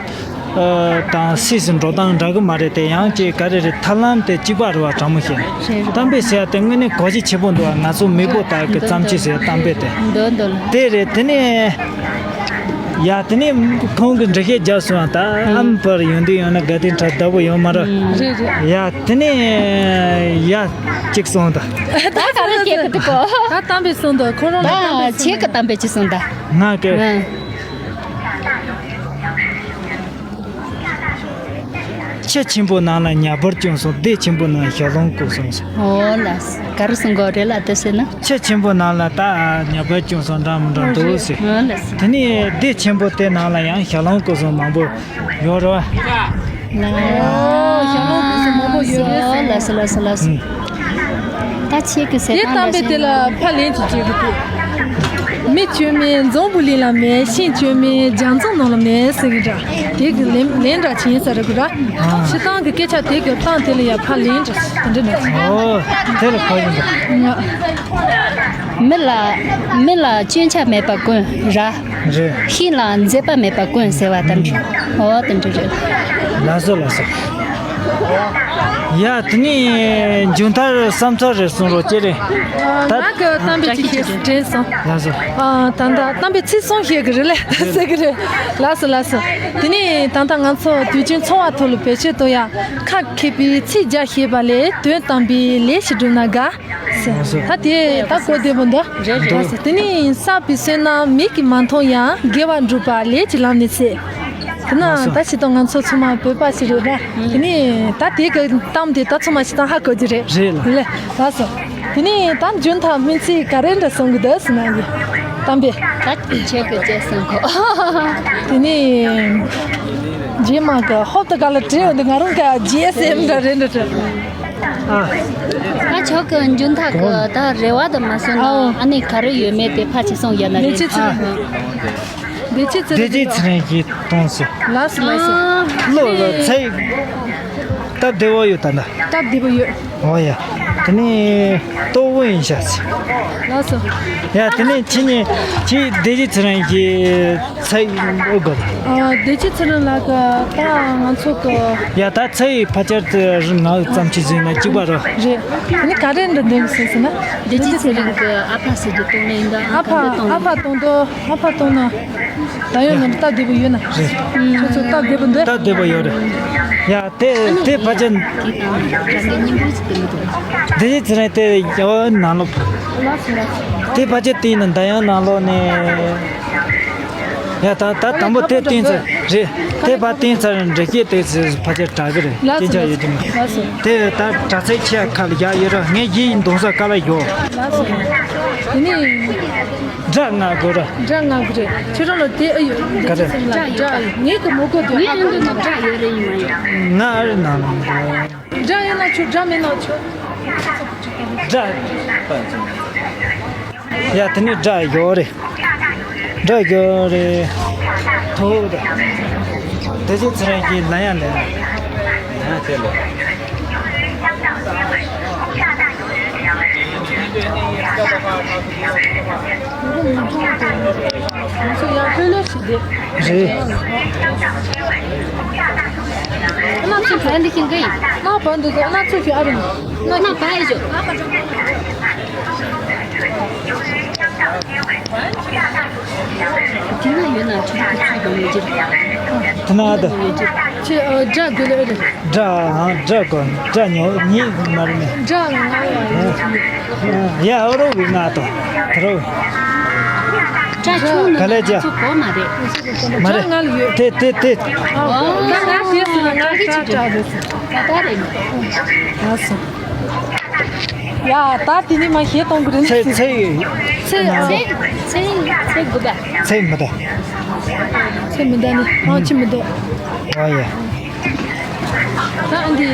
དང་སུད་སི་འགྲོ་སྟངས་འདྲ་གི་མ་རེད་དེ། ཡང་ཅིག་ག་རེ་རེད། ཐབས་ལམ་དེ་གཅིག་པ་རེད་བ། དྲང་མོ་བཤད་ན་རེད་རེད། གཏམ་དཔེ་ཟེར་ཡ་དེ་དངོས་གནས་གོ་རྒྱུ་ཆེ་པོ་འདུག་བ། ང་ཚོ་མི་པོ་དག་གི་འདུག་བརྩམས་ཆོས་ཟེར་གཏམ་དཔེ་དེ། འདུག་འདུག་ལ། དེ་རེད། དེ་ནས་ཡ་དེ་ནས་ཁོང་གིས་འགྲེལ་བཤད་རྒྱབ་སོང་བ། ད་ཨམ་པར་ཡོང་དུས་ཡོང་ན་དགའ་ལྡན་གྲྭ་བདག་པོ་ཡོད་མ་རེད། རེད་རེད། ཡ་དེ་ནས་ཡ་གཅིག་སོང་ད། ད་ག་རེ་སྐད་གི་འདུག་གོ། ད་གཏམ་དཔེ་གསུངས་འདུག་ཁོ་རང་ལ་གཏམ་དཔེ་ད་གསུངས་ཁྱེད་ཀྱི་གཏམ་དཔེ་གཅིག་གསུངས་ད། ང་གི་ཨ། ཆུ་ཆེན་པོ་ནང་ལ་ཉ་སྦལ་བྱུང་སོང་། སྡེ་ཆེན་པོ་ནང་ཞག་རླུང་བསྐུལ་སོང་ཟེར། འོ་ལགས། ག་རེ་གསུང་གི་ཡོད་རེད་ལགས། དེ་ཟེར་ན། ཆུ་ཆེན་པོ་ནང་ལ་ད་ཉ་སྦལ་བྱུང་སོང་འདྲ་མི་འདྲ་འདུག་ཟེར། འོ་ལགས། དེ་ནས་སྡེ་ཆེན་པོ་དེ་ནང་ལ་ཡང་ཞག་རླུང་བསྐུལ་སོང་མང་པོ་ཡོད་རེད་བ། ལགས། འོ་ཞག་རླུང་བསྐུལ་སོང་མང་པོ་ཡོད་རེད་ཟེར། ལགས་སོ་ལགས་སོ་ལགས་སོ། ཨུ། ད་ཁྱེད་ཀྱི་ཟེར་དེ་སྟངས་གཏམ་དཔེ་དེ་ལ་ཕར་ལན་ཅིག་བྱེད་དགོས་ཀྱི། མི་བཅོས་མིན་འཛམ་བུ་གླིང་ལ་མེད། ཤིང་བཅོས་མིན་རྒྱ་མཚོ་ནང་ལ་མེད་ཟེར་གི་འདྲ། དེ་གི་ལན་ལན་འདྲ་བྱིན་ས་རེད་གི་ར། ཨ། སྤྱིར་བཏང་གི་སྐད་ཆ་དེ་གི་སྟངས་དེ་ལ་ཡ་ཕར་ལན་འདྲ་དེ་འདྲ་འདྲ། ཨོ། དེ་ལ་གོ་ཡིན་འདུག་མི་ལ་མི་ལ་སྐྱོན་ཆ་མེད་པ་དཀོན་ར། རེད། ཤིང་ལ་མཛེས་པ་མེད་པ་དཀོན་ཟེར་བ་དང་། ཨོ་དེ་འདྲ་རེད། ལགས་སོ་ལགས་སོ། ཡ་དེ་ནས་མཇུག་མཐར་བསམ་ཚུལ་རེ་གསུང་རོགས་ཅེས་རེད། ད་ང་གི་གཏམ་དཔེ་གཅིག་བཤད་དྲན་སོང་། ལགས་སོ། ཨ། ད་ལྟ་གཏམ་དཔེ་ཚིག་གསུམ་བཤད་གི་རེད་ལེ། ཟེར་གི་རེད། ལགས་སོ་ལགས་སོ། དེ་ནས་ད་ལྟ་ང་ཚོ་དུས་རྒྱུན་འཚོ་བ་ཐོག་ལ་བེད་སྤྱོད་གཏོང་ཡ། ཁ་མཁས་པའི་ཚིག་བརྒྱ་བཤད་པ་ལས། དོན་དམ་པའི་ལས་ཤིག་བསྒྲུབས་ན་དགའ། ཟེར། ལགས་སོ། ད་དེ་ད་གོ་བདེ་པོ་འདུག་རེད་རེད། ལགས་སོ། དེ་ནས་བསགས་པའི་བསོད་ནམས་མིག་གིས་མ་མཐོང་ཡང་། དགེ་བ་སྒྲུབ་པ་ལས་ཀྱི་ལམ་ནས་ཟད། དེ་ན་ལགས་སོ། ད་ཅི་ལྟར་ང་ཚོ་ཚང་མ་བོད་པ་ཞིག་རེད་ར། དེ་ནས་ད་དེ་གི་གཏམ་དེ་ད་ཚང་མ་ཅི་ལྟར་ཧ་གོ་རྒྱུ་རེད། རེད་ལགས། ལེ། ལགས་སོ། དེ་ནས་ད་མཇུག་མཐར་སྨོན་ཚིག་ག་རེ་འདྲ་གསུང་གི་འདུག་ཟེར་ན་གི། གཏམ་དཔེ། ད་ཁྱེད་ཀྱི་ཅེས་གསུང་གོ། དེ་ནས་རྗེས་མ་གི་ཧོབ་ཏེ་ག་ལ་བྲིས་ཡོང་དུས། ང་རང་གི་ཇི་ཨེས་ཨེམ་འདྲ་རེད་འདྲ་འདྲ། ཨ། ད་ཆོག་གི། མཇུག་མཐར་གི་ད་རེ་བ་དང་མ་སོང་ན། ཨ་ནི་ག་རེ་ཡོད་མེད་དེ་ཕར་ཅིག་གསུང་ཡ་ན་རེད། བདེ་སྐྱིད་ཚེ་རིང་། བདེ་སྐྱིད་ཚེ་རིང་གི་གཏོང་ཟེར། ལགས་སོ་ལགས་སོ། ཨ། བློ་ལ་ཚེ་སྟབས་བདེ་བོ་ཡོད་ད་ལྟ། སྟབས་བདེ་བོ་ཡོད། འོ་ཡ། དེ་ནས་ལྟོ་བུ་ཡིན་ཤག་ཟེར། ལགས་སོ། ཡ་དེ་ནས་ཁྱེད་གཉིས་ཁྱེད་བདེ་སྐྱིད་ཚེ་རིང་གི་ཚེ་ཨོ་དགོས། ཨ། བདེ་སྐྱིད་ཚེ་རིང་ལགས་ཀྱིས་ད་ང་ཚོ་གི། ཡ་ད་ཚེ་ཡི་ཕལ་ཆེར་དེ་ང་ཙམ་ཅིག་ཟིན་ན་གཅིག་པ་རེད། རེད། དེ་ནི་ག་རེ་འདྲ་འདོན་གི་ཟེར་ཟེར་ན། བདེ་སྐྱིད་ཚེ་རིང་གི་ཨ་ཕ་ཟེར་རྒྱུ་གཏོང་ལེན་དང་། ཨ་ཕ། ཨ་ཕ་གཏོང་དོ། ཨ་ཕ་གཏོང་ན། ད་ཡོད་ན་སྟབས་བདེ་པོ་ཡོད་ན། རེད། ཁྱོད་ཚོ་སྟབས་བདེ་པོ་འདུག་སྟབས་བདེ་པོ་ཡོད་རེད། ཡ་དེ་དེ་ཕལ་ཆེར། རང་གི་སྙིང་པོ་ཟེར་གི་མི་འདུག་བདེ་སྐྱིད་ཚེ་རིང་དེ་ཡོད་ནང་ལོགས། དེ་ཕལ་ཆེར་དེ་ཡིན་ན་ད་ཡང་ནང་ལོགས་ནས། ཡ་ད་ད་དང་པོ་དེ་བསྟན་ཚར་རེད། དེ་ཕར་བསྟན་ཚར་འགྲེལ་བཤད་དེ་ཚོ་ཕལ་ཆེར་དྲག་གི་རེད། ལགས་སོ། སྐད་ཆ་ཡོད་ཀྱི་མ། ལགས་སོ། དེ་ད་དྲག་ཚད་ཆེ་ཁ་ལ་ཡག་ཡོད་ར། ངས་ཡིན་གདོང་ས་ཀ་ལ་ཡོད། ལགས་སོ། དེ་ནས། སྒྲ་ང་དགོས་ར། སྒྲ་ང་དགོས་རེད། ཁྱེད་རང་ལ་དེ་ཨ་ཡོད། ག་རེ། སྒྲ་ཡོད། ངས་གི་མོ་གོ་དེ་ཧ་གོ་མ། སྒྲ་ཡོད་རེད་ཡིན་མ་ཡོད། ང་ཨ་རེ་ནང་ལ། སྒྲ་ཡོད་ན་ཆོག་སྒྲ་མེད་ན་ཆོག་སྒྲ། ཡ་དེ་ནས་སྒྲ་ཡོད་རེད། སྒྲ་ཡོད་རེད། ཐོག་རེད། དེ་ཚོ་ཚེ་རིང་གིས་ལན་ཡང་ལན། ལན་དེ་ལ། ང་ཚོ་ཡང་ལྷོད་ལྷོད་བྱེད་དེ། རེད། ཨ་མ་ཚོ་བན་འདི་ཤིང་གི་ཡིན། མ་བན་འདི་ཚོ་ཨ་མ་ཚོ་ཤི་ཨ་རིང་། མ་བ་ཡི་ཞོ། དེ་ན་ཡོད་ན་ཆུ་ཁུ་ཚུ་དང་ཡོད་ཀྱི་རེད། དེ་ན་ཨ་ད། ཡོད་ཀྱི་རེད། ཁྱེད་ཨ་སྒྲ་དགོས་ལེ་ཨེ་རེད། སྒྲ་ཨང་སྒྲ་དགོས། སྒྲ་ཉོ་ཉིད་མ་རེད་ནས། སྒྲ་ང་ལ་ཡོད་ཀྱི་ཡོད། ཡ་ཨོ་རོ་བི་ང་དང་དེ་རོ། སྒྲ་ཆུང་ནི་ག་ལེ་ང་ཚོ་གོ་མ་རེད། མ་རེད། སྒྲ་ང་ལ་ཡོད། དེ་དེ་དེ། ཨོ་ང་ང་དེ་སུ་ལ་ང་སྒྲ་སྒྲ་རེད། ད་ད་རེད། ལགས་སོ། ཡ་ད་དེ་ནི་མ་ཞེས་གཏོང་གི་རེད། ཚེ་ཚེ་ཚེ་ཚེ་ཚེ་དགུ་པ། ཚེ་མི་འདའ། ཚེ་མི་འདའ་ནི་མང་ཆེ་མི་འདུག་ཨོ་ཡ། ད་ཨ་འདི།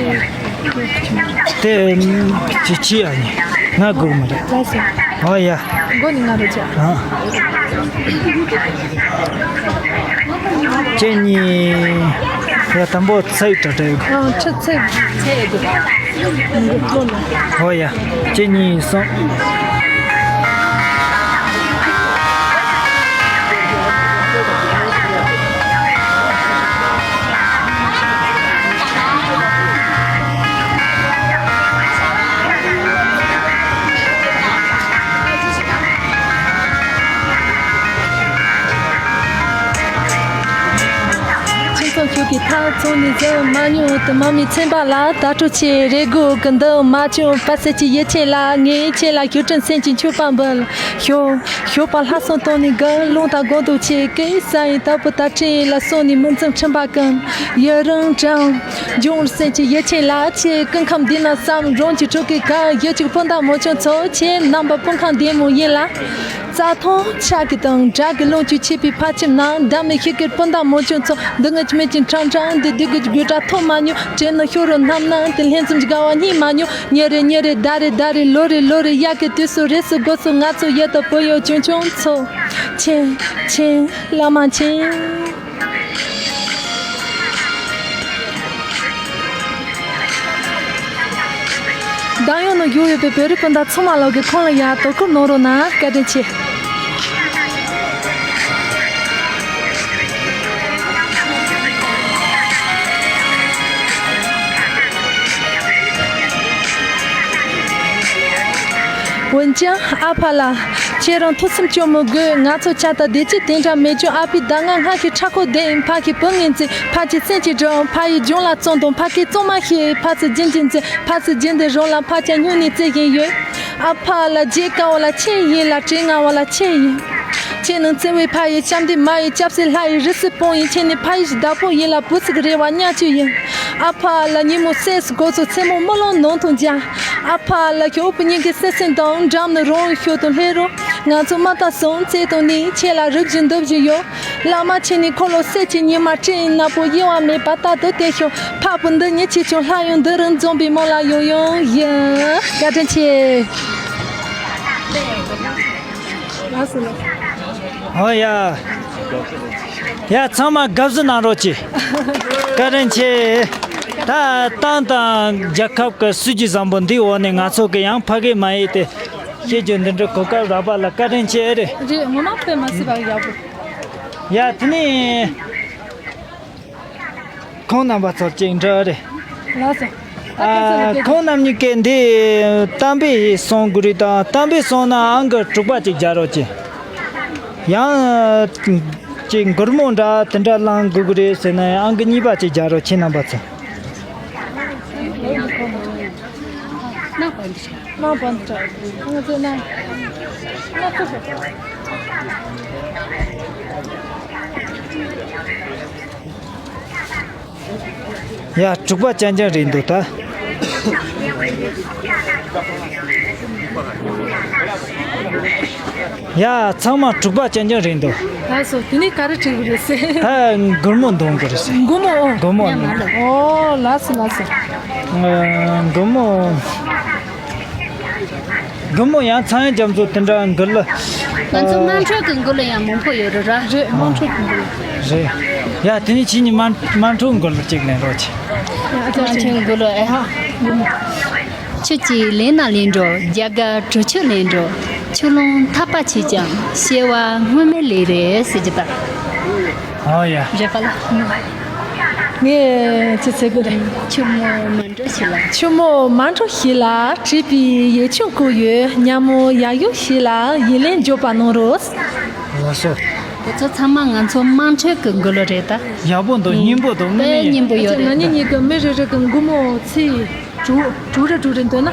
དེ་ཅི་ཅི་ཡ་ནི་ང་དགུ་མི་རེད། ལགས་སོ། ཨོ་ཡ། མགོ་ནི་ང་རེད་ཅག་ཨ། ཁྱེད་གཉིས་ཡ་དང་པོ་ཚེ་ཡི་གྲ་སྒྲིག་ཨ་ཁྲི་ཚེ། ཚེ་ཡི་དགུ་པ། ཨོ་ཡ། གཅིག་གཉིས་གསུམ། ཁྱོད་ཀྱི་ཐག་བཙོང་ནས་བཟོས་མ་མྱོང་དུ་མ་མི་ཚན་པ་ལ་ད་སྤྲོ་ཆེ་རེ་སྒུག་གི་འདུག་མ་བྱུང་པ་སེ་ཆེ་ཡིད་ཆེས་ལ་ངས་ཁྱེད་ལ་ཞུ་དྲན་སེམས་ཀྱི་མཆོད་པ་འབུལ། ཞོ་ཞོ་པ་ལྷ་སོང་གཏོང་ནས་དགའ་རླུང་དང་དགོང་དུ་ཆེ་ཀི་ས་ཡི་ད་བུ་ད་ཁྲིད་ལ་སོང་ནས་མི་འཛུམ་ཁྲིམས་པ་ཀུན་ཡུན་རིང་དྲང་འབྱུང་སེམས་ཀྱི་ཡིད་ཆེས་ལ་ཆེ་ཀུན་ཁམས་འདི་ན་བསམ་རོང་གི་ཕྲུ་གུའི་ཁ་ཡོད་ཅིག་སྤུན་ཟླ་མོ་ཆུང་ཚོ་ཆེ་རྣམ་པ་སྤུན་ཁང་བདེ་མོ་ཡིན་ལ། རྩྭ་ཐང་ཆགས་ཀྱི་དང་བྲག་གི་ལུང་བཅུ་ཆེ་བའི་ཕ་ཁྱིམ་ན་བདག་མེད་ཤི་ཀིར་སྤུན་ཟླ་མོ་ཆུང་ཚོ་འདི་ངི་མེད་ཅིང་ཁྲང་ཁྲང་འདི་འདི་གི་དགོད་སྒྲ་ཐོས་མ་མྱོང་དྲན་ནོ་ཤོར་རོ་ནམ་ན་དེ་ལྷན་འཛོམས་དགའ་བ་རྙེད་མ་མྱོང་ཉེ་རེ་ཉེ་རེ་ཟླ་རེ་ཟླ་རེ་ལོ་རེ་ལོ་རེ་དབྱར་ཁའི་དུས་སུ་རེས་སུ་དགོས་སུ་ང་ཚོ་ཡོད་དོ་བུ་ཡོད་ཆུང་ཆུང་ཚོ་ཆེན་ཆེན་བླ་མ་ཆེན། འདམ་གཡོག་ནང་བཞུགས་ཡོད་པའི་བོད་རིགས་སྤུན་ཟླ་ཚང་མ་ལོག་གི་ཁོང་ལ་ཡང་དོ་ཁུར་གནང་རོགས་གནང་། བཀའ་དྲིན་ཆེ། འོན་ཀྱང་ཨ་ཕ་ལགས། ཁྱེད་རང་ཐུགས་སེམས་སྐྱོ་མི་དགོས། ང་ཚོ་ཆ་ད་བདེ་སྐྱིད་དེ་འདྲ་མེད་ཀྱང་ཨ་ཕའི་ཟླ་ལྔ་ལྔ་གི་ཁྲ་ཁོ་བསྡད་ཡིན། ཕ་གི་བུ་ངན་ཚེ་ཕ་གི་སེམས་ཀྱི་སྒྲོན་ཕ་ཡི་སྦྱོང་ལ་བཙོང་དང་ཕ་གི་བཙོང་མ་ཤེས་ཕ་ཚོ་སྦྱིན་གྱི་མཛེས་ཕ་ཚོ་སྦྱིན་དེ་རོང་ལ་ཕ་ཆ་སྨྱུང་ནས་བརྩེ་བཞིན་ཡོད། ཨ་ཕ་ལ་རྗེས་ཀ་བ་ལ་ཆེ་ཡིན་ལ་བྲེ་ང་བ་ལ་ཆེ་ཡིན། ཁྱེད་ནང་བརྩེ་བའི་ཕ་ཡི་ཤམ་དེ་མ་ཡི་སྐྱབས་སེ་ལྷ་ཡི་རི་སི་སྤོང་ཡིན་ཁྱེད་ནི་ཕ་ཡི་ཞི་བདག་པོ་ཡིན་ལ་བུ་ཚིག་རེ་བ་ཉག་ཆུ་ཡིན། ཨ་ཕ་ལ་ཉིན་མོ་སེ་སི་གོ་ཚོ་མཚན་མོ་མི་ལོང་ནང་དུ་འཇག་ཨ་ཕ་ལ་ཞོགས་པ་ཉིན་གི་སེ་སེ་དང་འགྲམ་ནི་རོང་ཞོ་དང་ལྷེ་རོ། ང་ཚོ་མ་ལྟ་སོང་བརྩེ་དང་ནི་ཁྱེད་ལ་རུབ་བཞིན་འདུབ་བཞིན་ཡོད། བླ་མ་ཁྱེད་ནི་འཁོར་ལོ་སེ་ཆེ་ཉི་མ་སྤྲིན་ནག་པོ་གཡེང་བ་མེད་པ་ལྟ་དུ་བལྟས་ཤོག་ཕ་བུ་འདི་ཉིད་ཆེ་ཆུང་ལྷ་ཡང་འདི་རུ་འཛོམས་པའི་མོ་ལ་ཡོང་ཡོང་ཡིན། བཀའ་དྲིན་ཆེ། ཨོ་ཡ། ཡ་ཚང་མ་དགའ་བསུ་གནང་རོགས་གྱིས། བཀའ་དྲིན་ཆེ། ད་ཏང་དང་རྒྱལ་ཁབ་ཀྱི་སྲིད་ཇུས་བཟང་པོ་འདིའི་འོག་ནས་ང་ཚོ་གི་ཡང་ཕ་གི་མ་ཡིན་ཏེ། ཤེས་རྒྱུ་འདི་འདྲ་གོ་སྐབས་རག་པ་ལ་བཀའ་དྲིན་ཆེ་རེད། རེད་ངོ་མ་དཔེ་མ་སྲིད་པ་ཡག་པོ། ཡ་དེ་ནས་ཁོང་རྣམ་པ་ཚོར་གཅིག་འདྲི་རེད། ལགས་སོ། ཨ་ཁོང་རྣམ་གཉིས་ཀས་འདི་གཏམ་དཔེ་སོང་དགོས་རེད་དང་གཏམ་དཔེ་སོང་ན་ཨང་ཀི་དྲུག་པ་གཅིག་རྒྱག་རོགས་གྱིས། ཡང་ཅིག་མགུར་མོ་འདྲ་དེ་འདྲ་བླངས་དགོས་ཀྱི་རེད་ཟེར་ན་ཡང་ཨང་ཀི་གཉིས་པ་གཅིག་རྒྱག་རོགས་གྱིས་རྣམ་པ་ཚོ། ནང་པ་འདྲ། ང་ཚོ་ན། ང་ཚོ། ཡ་དྲུག་པ་ཅན་ཅན་རེད་འདུག་ད། ཡ་ཚང་མ་དྲུག་པ་ཅན་ཅན་རེད་འདུག་ལགས་སོ། དེ་ནས་ག་རེ་དྲི་གི་རེད་ཟེར། ད་མགུར་མོ་འདོན་གི་རེད་ཟེར། མགུར་མོ་ཨོ། མགུར་མོ་ཨོ་ལགས་སོ་ལགས་སོ། ཨ་མགུར་མོ། མགུར་མོ་ཡང་ཚངས་དབྱངས་རྒྱ་མཚོ་དེ་འདྲ་མགུར་ལ། ང་ཚོ་དམངས་ཁྲོད་ཀྱི་མགུར་ལ་ཡང་མང་པོ་ཡོད་རེད་ར། རེད་དམངས་ཁྲོད་ཀྱི་མགུར་ལ། རེད། ཡ་དེ་ནས་ཁྱེད་གཉིས་དམངས་དམངས་ཁྲོད་མགུར་ལ་གཅིག་ལེན་རོགས་གྱིས། དམངས་ཁྲོད་མགུར་ལ་ཨེ་ཧ། ཁྱོད་ཀྱིས་ལེན་ན་ལེན་འགྲོ། རྒྱ་གར་གྲུ་ཆུ་ལེན་འགྲོ། ཆུ་ཀླུང་འཐབ་པ་བྱེད་ཀྱང་སྐྱེ་བ་སྔོན་མའི་ལས་རེད་ཟེར་གྱི་ད། ཨོ་ཡ། རེད་པ་ལ། ངས་ཅི་ཟེར་དགོས་རེད། ཆུ་མོ་མ་འགྲོ་ཞིག་ལ། ཆུ་མོ་མ་འགྲོ་ཞིག་ལ་བྲིས་པའི་ཡིག་ཆུང་བཀོད་ཡོད། སྙན་མོ་ཡག་ཡོད་ཞིག་ལ་ཡིག་ལན་འཇོག་པ་གནང་རོགས། ལགས་སོ། དེ་ཚོ་ཚང་མ་ང་ཚོ་དམངས་ཁྲོད་ཀྱི་མགུར་གླུ་རེད་ད། ཡག་པོ་འདུག་སྙན་པོ་འདུག་དངོས་གནས་ཡག་སྙན་པོ་ཡོད་རེད། ང་གཉིས་གཉིས་ཀྱི་མི་རེ་རེ་གི་མགུར་མོ་ཚིག་དྲུག་དྲུག་རེ་དྲུག་རེ་འདོན་ན།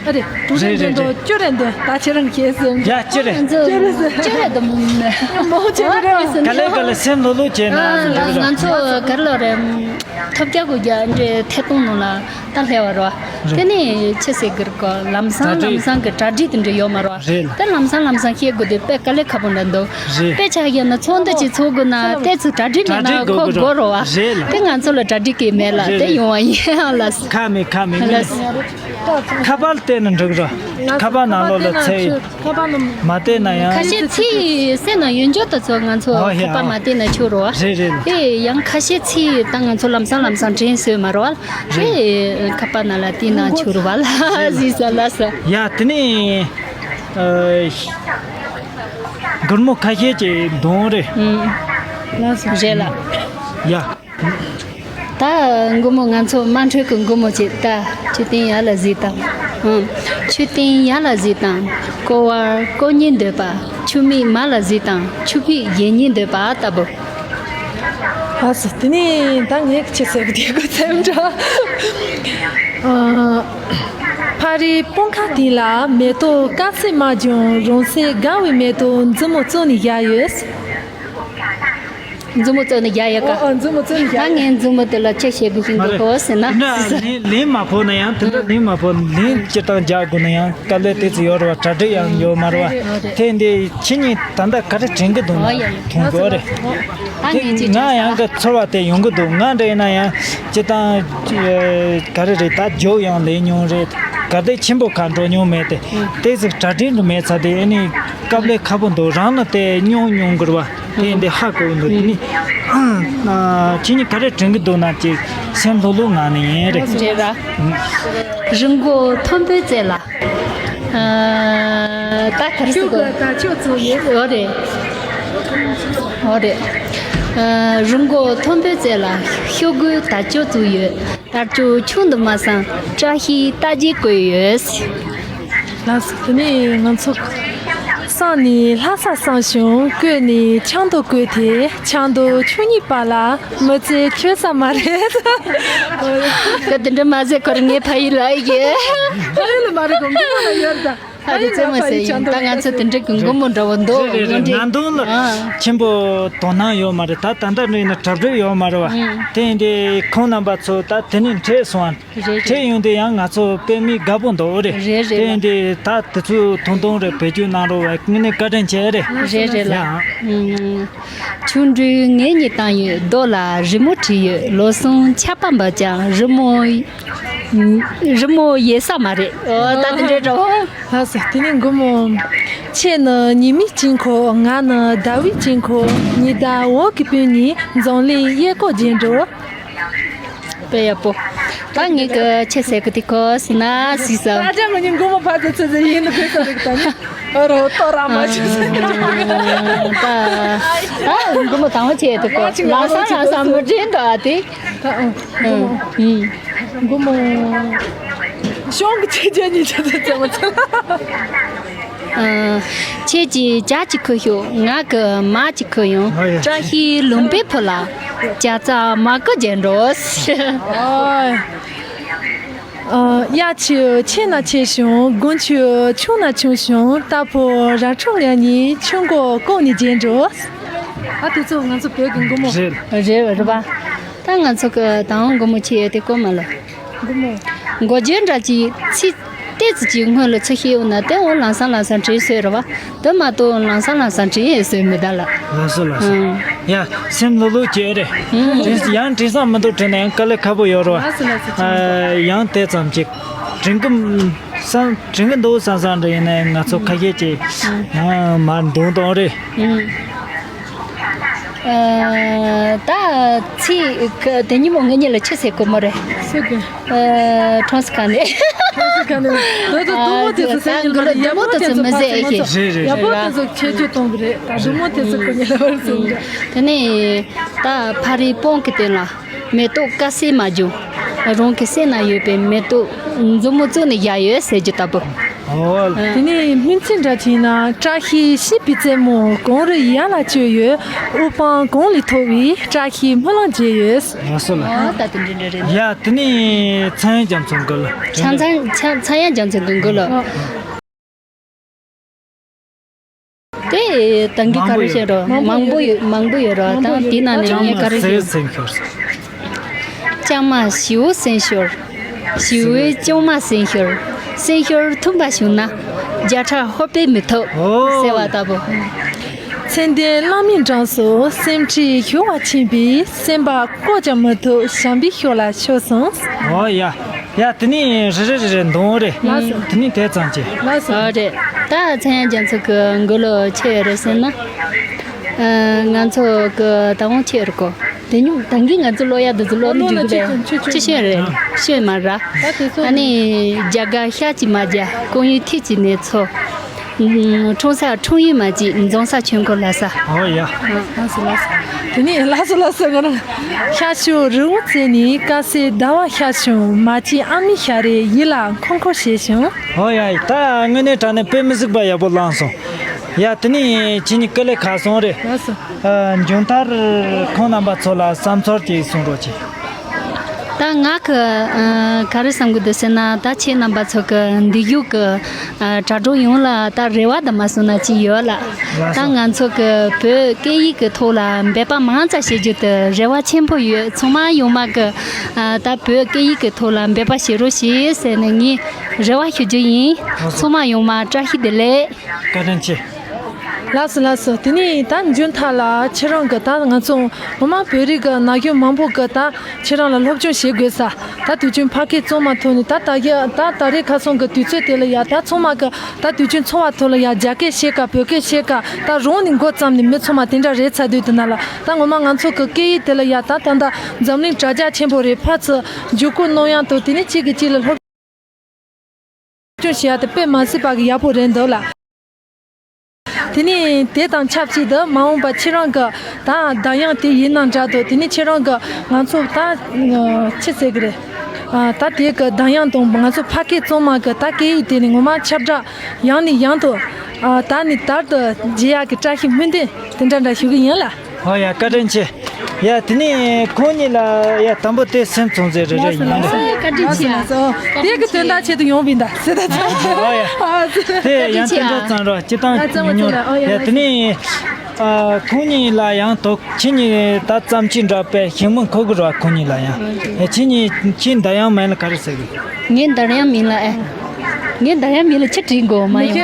ཨ་རེ་དྲུག་རེ་རེད་འདོན་དང་རེད། བཅུ་རེ་འདོན་ད་ཁྱེད་རང་གིས་ཟེར། ཡ་བཅུ་རེ། བཅུ་རེ་ཟེར། བཅུ་རེ་དུ་མོ་མོ་བཅུ་རེ་རེད། ག་ལེ་ག་ལེ་སེམས་ལྷོད་ལྷོད་བྱས་ན་ཟེར་གི་རེད། ང་ཚོ་ག་རེ་ལབ་རེད། ཐོབ་རྒྱག་དགོས་རྒྱ་འདྲེ་ཐད་གཏོང་ནང་ལ་ད་ལྷེ་བ་རོ། དེ་ནས་ཆི་ཟེར་གི་རེད་གོ་ལམ་སང་གྲ་སྒྲིག་ལམ་སང་གི་གྲ་སྒྲིག་དེ་འདྲ་ཡོད་མ་རོ། རེད། དེ་ལམ་སང་ལམ་སང་ཤེས་དགོས་དེ་དཔེ་དཀའ་ལས་ཁག་པོ་འདྲ་འདུག་རེད། དཔེ་ཆ་ཡོད་ན་ཚོགས་འདུ་ཅིག་ཚོགས་དགོས་ན་ཏོག་ཙམ་གྲ་སྒྲིག་མེད་ན་གྲ་སྒྲིག་ཁོ་དགོས་དགོས་རོ་བ། རེད་ལ། དེ་ང་ཚོ་ལ་གྲ་སྒྲིག་གི་མེད་ལ། རེད་དེ་རེད། ཡོང་བ་ཡིན་ལ། ཁ་མེད་ཁ་མེད་ངོས་ལ། ནས། ཁ་པར་བལྟས་ན་འགྲིག་རོ། ཁ་པར་ནང་ལོགས་ལ་ཚེ། ཁ་པར་ནང་། མ་བལྟས་ན་ཡང་། ཁ་ཤས་ཚིག་གསན་ན་ཡོན་ཆོད་ད་ཚོ་ང་ཚོ་ཨོ་ཧེ་ཁ་པར་ཨོ། མ་བལྟས་ན་ཆོག་རོ་བ། རེད་རེད། དེ་ཡང་ཁ་ཤས་ཚིག་ད་ང་ཚོ་ལམ་སང་ལམ་སང་དྲན་སོས་མ་རོ་བ། རེད། དེ་ཁ་པར་ནང་ལ་བལྟས་ན་ཆོག་རོ་བ་ལ་ཟིག་ས་ལ་ས། ཡ་དེ་ནས་ཨ། མགུར་མོ་ཁ་ཤས་ཀྱི་གདོང་རེད། ཨུམ། ལགས་སོ་རེད་ལ། ཡ། ད་མགུར་མོ་ང་ཚོ་དམངས་ཁྲོད་ཀྱི་མགུར་མོ་ཅིག་ད་ཆུ་སྟེང་ཡར་ལ་གཟིགས་དང་། ཨང་། ཆུ་སྟེང་ཡར་ལ་གཟིགས་དང་། ཀོ་བར་ཀོ་གཉིས་འདོད་པ། ཆུ་མིག་མར་ལ་གཟིགས་དང་། ཆུ་ཕིག་གཞན་གཉིས་འདོད་པ་ལྟ་བུ། ཨ་སི། དེ་ནས་ད་ངས་ཆི་ཟེར་གི་དེ་གོ་ཚེམ་འདྲ། ཨ། ཕ་རི་སྤང་ཁ་སྟེང་ལ། མེ་ཏོག་དཀར་སེར་དམར་ལྗང་། རང་སེམས་དགའ་བའི་མེ་ཏོག་མཛུབ་མོ་བཙུགས་ནས་བཞག་ཡོད། མཛུབ་མོ་བཙུགས་ནས་བཞག་ཡོད་ཀ། ཨོ་ཨོ། མཛུབ་མོ་བཙུགས་ནས་བཞག་ད་ཡོད། ངས་མཛུབ་མོ་དེ་ལ་ཆི་བྱེད་དགོས་ཀྱི་འདུག་གོ་ཟེར་ན། མ་རེད། དེ་འདྲ་ལན་ལན་མ་ཕོག་ན་ཡང་། དེ་འདྲ་ལན་མ་ཕོག་ན་ལན་སྤྱིར་བཏང་རྒྱག་དགོས་ན་ཡང་དཀའ་ལས་དེ་ཚོ་ཡོད་རེད་བ། གྲ་སྒྲིག་ཡང་ཡོད་མ་རེད་བ། དེ་འདི་ཁྱེད་གཉིས་ད་ལྟ་ག་རེ་དྲན་གི་འདུག་ན་ཨོ་ཡ་ཡ། མཐོང་གི་ཨོ་རེད། ད་ངས་ཅིག་ང་ཡང་གི་ཚོར་བ་དེ་ཡོང་གི་འདུག། ང་འདྲ་ཡིན་ན་ཡང་སྤྱིར་བཏང་ག་རེ་རེད། ད་རྒྱུགས་ཡང་ལེན་མྱོང་རེད། ག་དེ་ཆེན་པོ་ག་འགྲོ་མྱོང་མེད་དེ། དེ་ཚོ་གྲ་སྒྲིག་འགྲོ་མེད་ཚ་དེ། ཨ་ནི་སྐབས་ལས་ཁག་པོ་འདུག། རང་ལ་དེ་མྱོང་མྱོང་གི་རེད་བ། དེ་འདི་ཧ་གོ་གི་འདུག། དེ་ནི་ཨ་ཁྱེད་གཉིས་ག་རེ་དྲན་གི་འདུག་ན་ཅིག་སེམས་ལྷོད་ལྷོད་ངང་ནས་ཡིན་རེད། རེད་ར། རི་མགོ་མཐོན་པོའི་རྩེ་ལ། ཨ། ད་ག་རེ་ཟེར་དགོས། ད་ཆོས་ཚོ་ཡོད། འོ་རེད། འོ་རེད། ཨ། རི་མགོ་མཐོན་པོའི་རྩེ་ལ། ཤོག་གུའི་དར་ལྕོག་བཙུགས་ཡོད། དར་ལྕོག་ཆུང་དུ་མ་སོང་། བཀྲ་ཤིས་རྟགས་བརྒྱད་བཀོད་ཡོད། ལགས་སོ། དེ་ནས་ང་ཚོ་བསམ་ནས་ལྷ་ས་བསམ་བྱུང་། བཀོད་ནས་ཆབ་མདོ་བཀོད་དེ། ཆབ་མདོ་ཆོས་ཉིད་པ་ལ་མི་ཚེ་འཁྱོལ་ས་མ་རེད། ད་དེ་འདྲ་མ་ཟེར། ཁོ་རང་ངའི་ཕ་ཡུལ་ལ་ཡོད། ཕ་ཡུལ་ལ་མ་རེད་གོ། མགོ་ལ་ཡོད་ད། ཨ་རེ་ཙེ་མ་ཟེར་ཡིན། ད་ང་ཚོ་དེ་འདྲ་གི་མགོ་མོ་འདྲ་བོ་འདུག། རེད་རེད། ངོ་འདྲི། ནང་དོན་ལ་ཨ། ཆེན་པོ་དོ་སྣང་ཡོད་མ་རེད། ད་ད་ལྟ་ནས་ན་གྲ་སྒྲིག་ཡོད་མ་རེད་བ། ཨང་། དེ་ཡིན་དུས་ཁོང་རྣམ་པ་ཚོ་ད་དེ་ནས་འཕྲད་སོང་བ། རེད་རེད། འཕྲད་ཡོང་དུས་ཡང་ང་ཚོ་དཔེ་མི་དགའ་པོ་འདུག་རེད། རེད་རེད། དེ་ཡིན་དུས་ད་དེ་ཚོ་ཐུང་ཐུང་རེ་བེད་སྤྱོད་གནང་རོགས་བ། དངོས་གནས་བཀའ་དྲིན་ཆེ་རེད། རེད་རེད་ལ། ཡང་། ཨང་། ཆུང་འདྲིས་ངེད་གཉིས་བཏང་ཡོད། རྡོ་ལ་རི་མོ་བྲིས་ཡོད། ལོ་གསུམ་ཆར་པ་འབབ་ཀྱང་རི་མོ། རི་མོ་ཡལ་ས་མ་རེད། ཨོ་ད་དེ་འདྲའི་འདྲ་བོ། ལགས་སོ། དེ་ནས་མགོ་མོ། ཁྱེད་ནི་ཉི་མའི་དཀྱིལ་འཁོར། ང་ནི་ཟླ་བའི་དཀྱིལ་འཁོར། ཉི་ཟླ་འོག་གི་སྤུན་གཉིས། འཛམ་གླིང་གཡས་སྐོར་རྒྱན་འགྲོ། དཔེ་ཡག་པོ། ད་ངས་གི་ཆི་ཟེར་གི་དེ་གོ་ཟེར་ན་ཟིག་ཟ། ད་ཅང་མི་ཉན། མགོ་མོ་ཕར་ཚུར་ཚུར་ཟེར་ཡིན་ནི་ཕེ་ས་རིག་ད་ནི། ཨ་རོ་ཏོ་ར་མ་ཆི་ཟེར། ད་ད་མགོ་མོ་དང་བ་ཆེ་དེ་གོ། ལ་ས་ལ་ས་མི་དྲན་དོ་ཨ་དེ། ད་ཨང་། ཨང་། ཨང་། མགོ་མོ། ཤོང་གི་ཆེ་ཆེ་ཉི་ཆེ་ཆེ་ཆེ་མ་ཆེ། ཨ། ཁྱེད་ཀྱིས་ཇ་གཅིག་ཁུར་ཤོག། ང་གིས་མར་གཅིག་ཁུར་ཡོང་། ཨ་ཡ། བཀྲ་ཤིས་ལུང་པའི་བུ་ལ་ཇ་རྩྭ་མར་ཁུ་རྒྱན་འགྲོ། ཨ། ཨ། གཡག་ཆུ་ཆེ་ན་ཆེ་བྱུང་། དགུན་ཆུ་ཆུང་ན་ཆུང་བྱུང་། རྟ་ཕོ་ར་ཁྲོད་ལ་གཉིས། ཆུ་མགོ་ཀོང་ནས་རྒྱན་འགྲོ། ཨ་དེ་ཚོ་ང་ཚོ་བོད་ཀྱི་མགོ་མོ། རེད་རེད་པ། ད་ང་ཚོ་གི་དང་མགོ་མོ་ཆེ་ཡོད་དེ་གོ་མ་ལ། མགོ་མོ། མགོ་བརྗོད་འདྲ་ཅིག་ཚིག་ཏོག་ཙམ་ཅིག་སྔོན་ལ་ཚུར་ཤེས་ཡོང་ན་དེ་འོ་ལམ་སང་ལམ་སང་དྲན་སྲོལ་རེད་བ། དེ་མ་གཏོགས་ལམ་སང་ལམ་སང་དྲན་ཡས་སྲོལ་མི་གདའ་ལ། ལགས་སོ་ལགས་སོ། ཨང་། ཡ་སེམས་ལྷོད་ལྷོད་བྱས་རེད། ཨང་། དྲན་ཡང་དྲན་བསམ་མི་འདུག། དྲན་ན་ཡང་དཀའ་ལས་ཁག་པོ་ཡོད་རེད་བ། ལགས་སོ་ལགས་སོ། ཨ་ཡང་དེ་ཙམ་ཅིག་དྲན་གི་བསམ་དྲན་གི་འདུག་བསམ་བསམ་འདྲ་ཡིན་ན་ཡང་ང་ཚོ་ཁ་ཤས་ཅིག་ཡང་མར་འདོན་གཏོང་རེད། ཨང་། ཨ། ད་ཚིག་ག་དེ་ཉིན་མོ་ངེད་གཉིས་ལ་ཆི་ཟེར་དགོས་མོ་རེད། ཟེར་དགོས། ཨ། གྲོང་གསེབ་ཁ་ནས། གྲོང་གསེབ་ཁ་ནས་ད་ད་སྡུག་མོ་དེ་ཚོ་ཟེར་ཡོད་ལ། ཡག་པོ་དེ་ཚོ་མི་ཟེར་ཨེ་ཤེས། རེད་རེད། ཡག་པོ་དེ་ཚོ་ཆེ་ཆེ་གཏོང་གི་རེད། ད་སྡུག་མོ་དེ་ཚོ་ཁོ་གཉིས་ལ་བར་སོང་གི། དེ་ནས་ད་ཕ་རི་སྤང་གི་སྟེང་ལ། མེ་ཏོག་དཀར་སེར་དམར་ལྗང་། རང་གི་སེམས་ན་ཡོད་པའི་མེ་ཏོག་མཛུབ་མོ་བཙུགས་ནས་བཞག་ཡོད་ཟེར་རྒྱུ་ལྟ་བུ། ཨོ། དེ་ནས་སྨིན་ཚིག་འདྲ་བྱས་ན། བཀྲ་ཤིས་བྱིས་པའི་རྩེད་མོ། གངས་རི་ཡན་ལ་བསྐྱོད་ཡོད། དབུ་འཕང་གངས་ལས་མཐོ་བའི། བཀྲ་ཤིས་སྨོན་ལམ་རྒྱས་ཡོད། ལགས་སོ་ལགས། ཨོ་ད་དེ་འདྲ་འདྲ་རེད། ཡ་དེ་ནས་ཚངས་དབྱངས་རྒྱ་མཚོ་མགོ་ལ། ཚངས་ཚངས་ཚངས་དབྱངས་རྒྱ་མཚོ་མགོ་མགོ་ལ། ཨོ། དེ་ད་གིན་ག་རེ་བཤད་རོགས། མང་པོ་ཡོད། མང་པོ་ཡོད་རོགས། ད་དེ་ནང་ནས་ངས་ག་རེ་ཞུ། ལྕང་མ་ཞི་བོ་སེམས་ཤོར། ཞི་བོའི་ལྕང་མ་སེམས་ཤོར། སེམས་ཤོར་མཐུན་པ་བྱུང་ན། བརྒྱ་ཕྲག་ཧོབ་སྤེལ་མི་ཐུབ། ཟེར་བ་ལྟ་བུ། མཚན་ལྡན་བླ་མའི་འགྲམ་སོ། སེམས་ཁྲལ་ཞུ་བ་ཕྱིན་པས། སེམས་པ་བཀོག་ཀྱང་མི་ཐུབ། བྱམས་པའི་ཤུགས་ལ་ཤོར་སོང་། ཨོ་ཡ། ཡ་དེ་ནས་རེ་རེ་རེ་རེ་འདོན་རེ། ལགས་སོ། དེ་ནས་དེ་ཙམ་བྱས། ལགས་སོ། ཨོ་རེད། ད་ཚངས་དབྱངས་རྒྱ་མཚོ་གི་མགོ་ལོག་ཆེ་རེ་ཟེར་ན། ཨ། ང་ཚོ་གི་ད་འོང་ཆེ་རེ་གོ། དེ་ཉུང་ད་གིན་ང་ཚོ་ཀློག་ཡ་འདི་ཚོ་ཀློག་ནི་འགྲིག་གི་རེད། ཅི་ཤོད་རེད། ཤོད་མ་ར། ཨ་ནི་རྒྱ་གར་ཤར་གྱི་རྨ་བྱ། ཀོང་ཡུལ་ཐིག་གི་གནས་མཚོ། ཁྲོང་ས་ཁྲོང་ཡུལ་མ་གཅིག། འཛོམས་ས་ཆོས་འཁོར་ལྷ་ས། ཨོ་ཡ། ལགས་སོ་ལགས་སོ། དེ་ནས་ལགས་སོ་ལགས་སོ་ང་རང་། ཤར་ཕྱོགས་རི་བོ་རྩེ་ནས། དཀར་གསལ་ཟླ་བ་ཤར་བྱུང་། མ་སྐྱེས་ཨ་མའི་ཞལ་རས། ཡིད་ལ་འཁོར་འཁོར་བྱས་བྱུང་། ཨོ་ཡ། ད་དངོས་གནས་དྲང་གནས་དཔེ་མི་སྲིད་པ་ཡག་པོ་བླངས་སོང་། ཡ། དེ་ནས་ཁྱེད་གཉིས་ཀ་ལེ་ཁ་སོང་རེད། ལགས་སོ། ཨ། མཇུག་མཐར་ཁོང་རྣམ་པ་ཚོ་ལ་བསམ་ཚུལ་ཅིག་གསུང་རོགས་གྱིས། ད་ང་གི་ཨ་ག་རེ་བསམ་གི་འདུག་ཟེར་ན། ད་ཁྱེད་རྣམ་པ་ཚོ་གི་འདི་བཞུགས་གི་ཨ་དྲ་གྲོགས་ཡོངས་ལ་ད་རེ་བ་དང་མ་སོང་ན་ཅི་ཡོད་ལ། ལགས་ད་སོ། ང་ཚོ་གི་བོད་སྐད་ཡིག་གི་ཐོག་ལ་འབད་པ་མང་ཙམ་བྱེད་རྒྱུ་དེ་རེ་བ་ཆེན་པོ་ཡོད། ཚང་མ་ཡོངས་མ་གི་ཨ་ད་བོད་སྐད་ཡིག་གི་ཐོག་ལ་འབད་པ་བྱེད་རོགས་ཞེས་ཟེར་ནས་ངས་རེ་བ་ཞུ་རྒྱུ་ཡིན། ལགས་སོ། ཚང་མ་ཡོངས་མ་བཀྲ་ཤིས་བདེ་ལེགས། བཀའ་དྲིན་ཆེ། ལགས་སོ། ལགས་སོ། དེ་ནས་ད་མཇུག་མཐར་ལ་ཁྱེད་རང་གི་ད་ང་ཚོ་ངོ་མ་བོད་རིགས་ཀྱི་ན་གཞོན་མང་པོ་གི་ད་ཁྱེད་རང་ལ་སློབ་སྦྱོང་བྱེད་དགོས་ས། ད་དུས་རྒྱུན་ཕ་སྐད་གཙང་མ་ཐོག་ནས། ད་ད་གི་ད་ད་རེས་ཁ་སང་གི་དུས་ཚོད་དེ་ལ་ཡ་ད་ཚང་མ་གི་ད་དུས་རྒྱུན་འཚོ་བ་ཐོག་ལ་ཡ་རྒྱ་སྐད་བཤད་ག་བོད་སྐད་བཤད་ག་ད་རང་ནས་འགོ་བརྩམས་ནས་མི་ཚང་མ་དེ་འདྲ་རེད་ཚར་དུས། དེ་ན་ལ་ད་ངོ་མ་ང་ཚོ་གི་སྐད་ཡིག་དེ་ལ་ཡ་ད་ད་ད་འཛམ་གླིང་དྲ་རྒྱ་ཆེན་པོ་རེད། ཕར་ཚུར་འཇུག་སྐུལ་གནང་ཡག་དང་། དེ་ནས་གཅིག་གིས་གཅིག་ལ་སློབ་སྦྱོང་བྱེད་ཡག་དེ་དཔེ་མ་སྲིད་པ་གི་ཡག་པོ་རེད་འདུག་ལ། དེ་ནས་དེ་དང་ཆབས་ཅིག་ཏུ་མ་འོངས་པ་ཁྱེད་རང་གི་ད་གདམ་གཡོག་དེ་ཡིན་ན་འདྲ་འདུག་དེ་ནས་ཁྱེད་རང་གི་ང་ཚོ་ད་ཅི་ཟེར་གི་རེད། ཨ། ད་དེ་གི་གདམ་གཡོག་དང་ང་ཚོ་ཕ་སྐད་གཙང་མ་གི་ད་སྐད་ཡིག་དེ་ནི་ངོ་མ་ཁྱབ་བསྒྲགས་ཡང་ནས་ཡང་དུ་ཨ་དར་ནས་དར་དུ་རྒྱས་ཡག་གི་བཀྲ་ཤིས་སྨོན་འདུན་དེ་འདྲ་འདྲ་ཞུ་གི་ཡིན་ལ། ཨོ་ཡ། བཀའ་དྲིན་ཆེ། ཡ། དེ་ནས་ཁོང་གཉིས་ལ་ཡ་དང་པོ་དེ་སེམས་ཚོང་ཟེར་རེ་རེ་ཡིན་ལ། བཀའ་དྲིན་ཆེ། དེ་གི་དོན་དག་ཆེད་དུ་ཡོང་བ་ཡིན་ད་ཟེར་ད། ཨོ་ཡ། དེ་ཡང་དེ་འདྲ་ཙམ་རོགས་སྤྱི་བཏང་མི་ཉུང་། ཡ། དེ་ནས་ཨ་ཁོང་གཉིས་ལ་ཡང་དོ། ཁྱེད་གཉིས་ད་ཙམ་ཅིག་འདྲ་པས་ཤིང་མོ་འཁོར་གི་རོགས། ཁོང་གཉིས་ལ་ཡང་། ཡ། ཁྱེད་གཉིས་ཁྱེད་འདར་དབྱངས་མིང་ལ་ག་རེ་ཟེར་གི། ངའི་འདར་དབྱངས་མིང་ལ་ཨེ། ངའི་འདར་དབྱངས་མིང་ལ་ཅི་བྲིས་དགོས་མ་ཡོང་།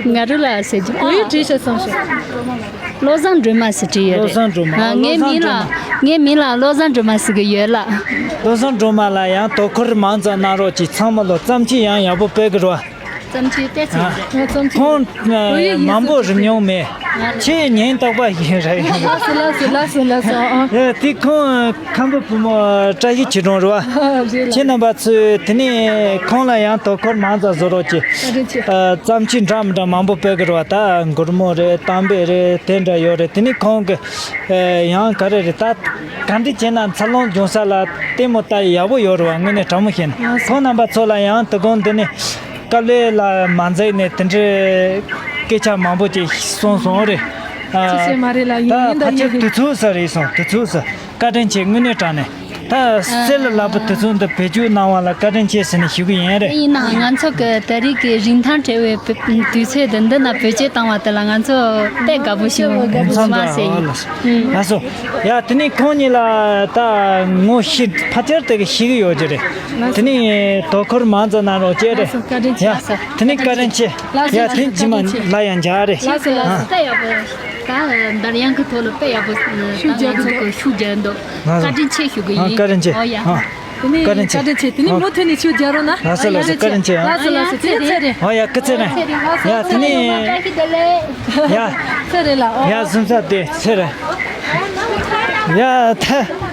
ང་རུ་ལ་ཟེར་རྒྱུ། གོ་ཡུ་བྲིས་ཤག་བསམ་ཤག་བློ་བཟང་སྒྲོལ་མ་ཟེར་བྲིས་ཡོད་རེད། བློ་བཟང་སྒྲོལ་མ། ཨ། ངའི་མིང་ལ། ངའི་མིང་ལ་བློ་བཟང་སྒྲོལ་མ་ཟེར་གི་ཡོད་ལ། བློ་བཟང་སྒྲོལ་མ་ལ་ཡང་དོ་ཁུར་མང་ཙམ་གནང་རོགས་གྱིས། ཚང་མ་ལོ་ཙམ་ཅིག་ཡང་ཡག་པོ་སྤེལ་གི་རོགས། ཙམ་ཅིག་བལྟས་ཚེ་རེད། ཁོང་མང་པོ་རིམ་མྱོང་མེད། ཁྱེད་ཉེན་རྟོག་པ་ཡིན་རེད། ལགས་སོ། ལགས་སོ། ལགས་སོ། ལགས་སོ། ཨ། ཡ། དེ་ཁོང་ཁམས་པ་བུ་མོ་བཀྲ་ཤིས་ཆོས་སྒྲོན་རེད་བ། ཨ། རེད་ལ། ཁྱེད་རྣམ་པ་ཚོས་དེ་ནས་ཁོང་ལ་ཡང་དོ་ཁུར་མང་ཙམ་བཟོ་རོགས་གྱིས། བཀའ་དྲིན་ཆེ། ཨ། ཙམ་ཅིག་འདྲ་མི་འདྲ་མང་པོ་སྤེལ་གི་རེད་བ། ད་མགུར་མོ་རེད། གཏམ་དཔེ་རེད། དེ་འདྲ་ཡོད་རེད། དེ་ནས་ཁོང་གི་ཨ་ཡང་ག་རེ་རེད། ད་ག་འདྲ་བྱས་ན་འཚར་ལོངས་འབྱུང་ས་ལ་ལྟད་མོ་ལྟ་ཡག་པོ་ཡོད་རེད་བ། དངོས་གནས་དྲང་མོ་བཤད་ན། ཁོང་རྣམ་པ་ཚོ་ལ་ཡང་དོ་དགོང་འདི་ནས་དཀའ་ལས་ལ་མ་འཛེམས་ནས་དེ་འདྲའི་སྐད་ཆ་མང་པོ་ཅིག་གསུངས་སོང་རེད། ཨ། ཅི་བྱེད་མ་རེད་ལ། ཡིན། ད་ཡིན་ད་ཕལ་ཆེར་ཡིན། དུས་ཚོད་ས་རེད་སོང་། དུས་ཚོད་ས། བཀའ་དྲིན་ཆེ། དངོས་གནས་དྲང་གནས། ད་གསེར་ལ་ལབ་པ་དེ་ཚོ་འདི་བེད་སྤྱོད་གནང་བ་ལ་བཀའ་དྲིན་ཆེ་ཟེར་ནས་ཞུ་གི་ཡིན་རེད། ཡིན་ནའང་ང་ཚོ་གི་ད་རེས་ཀྱི་རིན་ཐང་བྲལ་བའི་དུས་ཚོད་འདི་འདི་ན་བེད་སྤྱོད་བཏང་བ་དེ་ལ་ང་ཚོ་དཔེ་དགའ་པོ་བྱུང་། ཡིན་ཙང་མ་ཟེར་ཡིན། ལགས་སོ། ཡ། དེ་ནས་ཁོང་གཉིས་ལ་ད་ངོ་ཤེས་ཕལ་ཆེར་དེ་གི་ཤེས་ཀྱི་ཡོད་ཀྱི་རེད། དེ་ནས་དོ་ཁུར་མང་ཙམ་གནང་རོགས་བྱས་རེད། ལགས་སོ། བཀའ་དྲིན་ཆེ། ཡ། དེ་ནས་བཀའ་དྲིན་ཆེ། ལགས་སོ། ཡ། དེ་ནས་རྗེས་མ་ལ་ཡང་མཇལ་རེད། ལགས་སོ། ལགས་སོ། ཨ། ད་ཡག་པོ། ད་འདར་དབྱངས་ཀྱི་ཐོག་ལ་དཔེ་ཡག་པོ་ད་ང་ཚོ་གི་ཤུགས་རྒྱག་འདུག་ང་ཚོ་བཀའ་དྲིན་ཆེ་ཞུ་གི་ཡིན། ཨ། བཀའ་དྲིན་ཆེ། ཨོ་ཡ། ཨ། དེ་ནས་བཀའ་དྲིན་ཆེ། བཀའ་དྲིན་ཆེ། དེ་ནས་མུ་མཐུད་ནས་ཤུགས་རྒྱག་རོགས་གནང་། ལགས་སོ། ལགས་སོ། བཀའ་དྲིན་ཆེ། ཨ། ལགས་སོ། ལགས་སོ། དེ་ནས་ཚེ་རིང་། ཨོ་ཡ། སྐུ་ཚེ་རིང་། ཡ། དེ་ནས། ཡ། ཚེ་རིང་ལགས། ཨོ། ཡ། གཟིམ་ས་དེ་ཚེ་རིང་། ཡ། ད།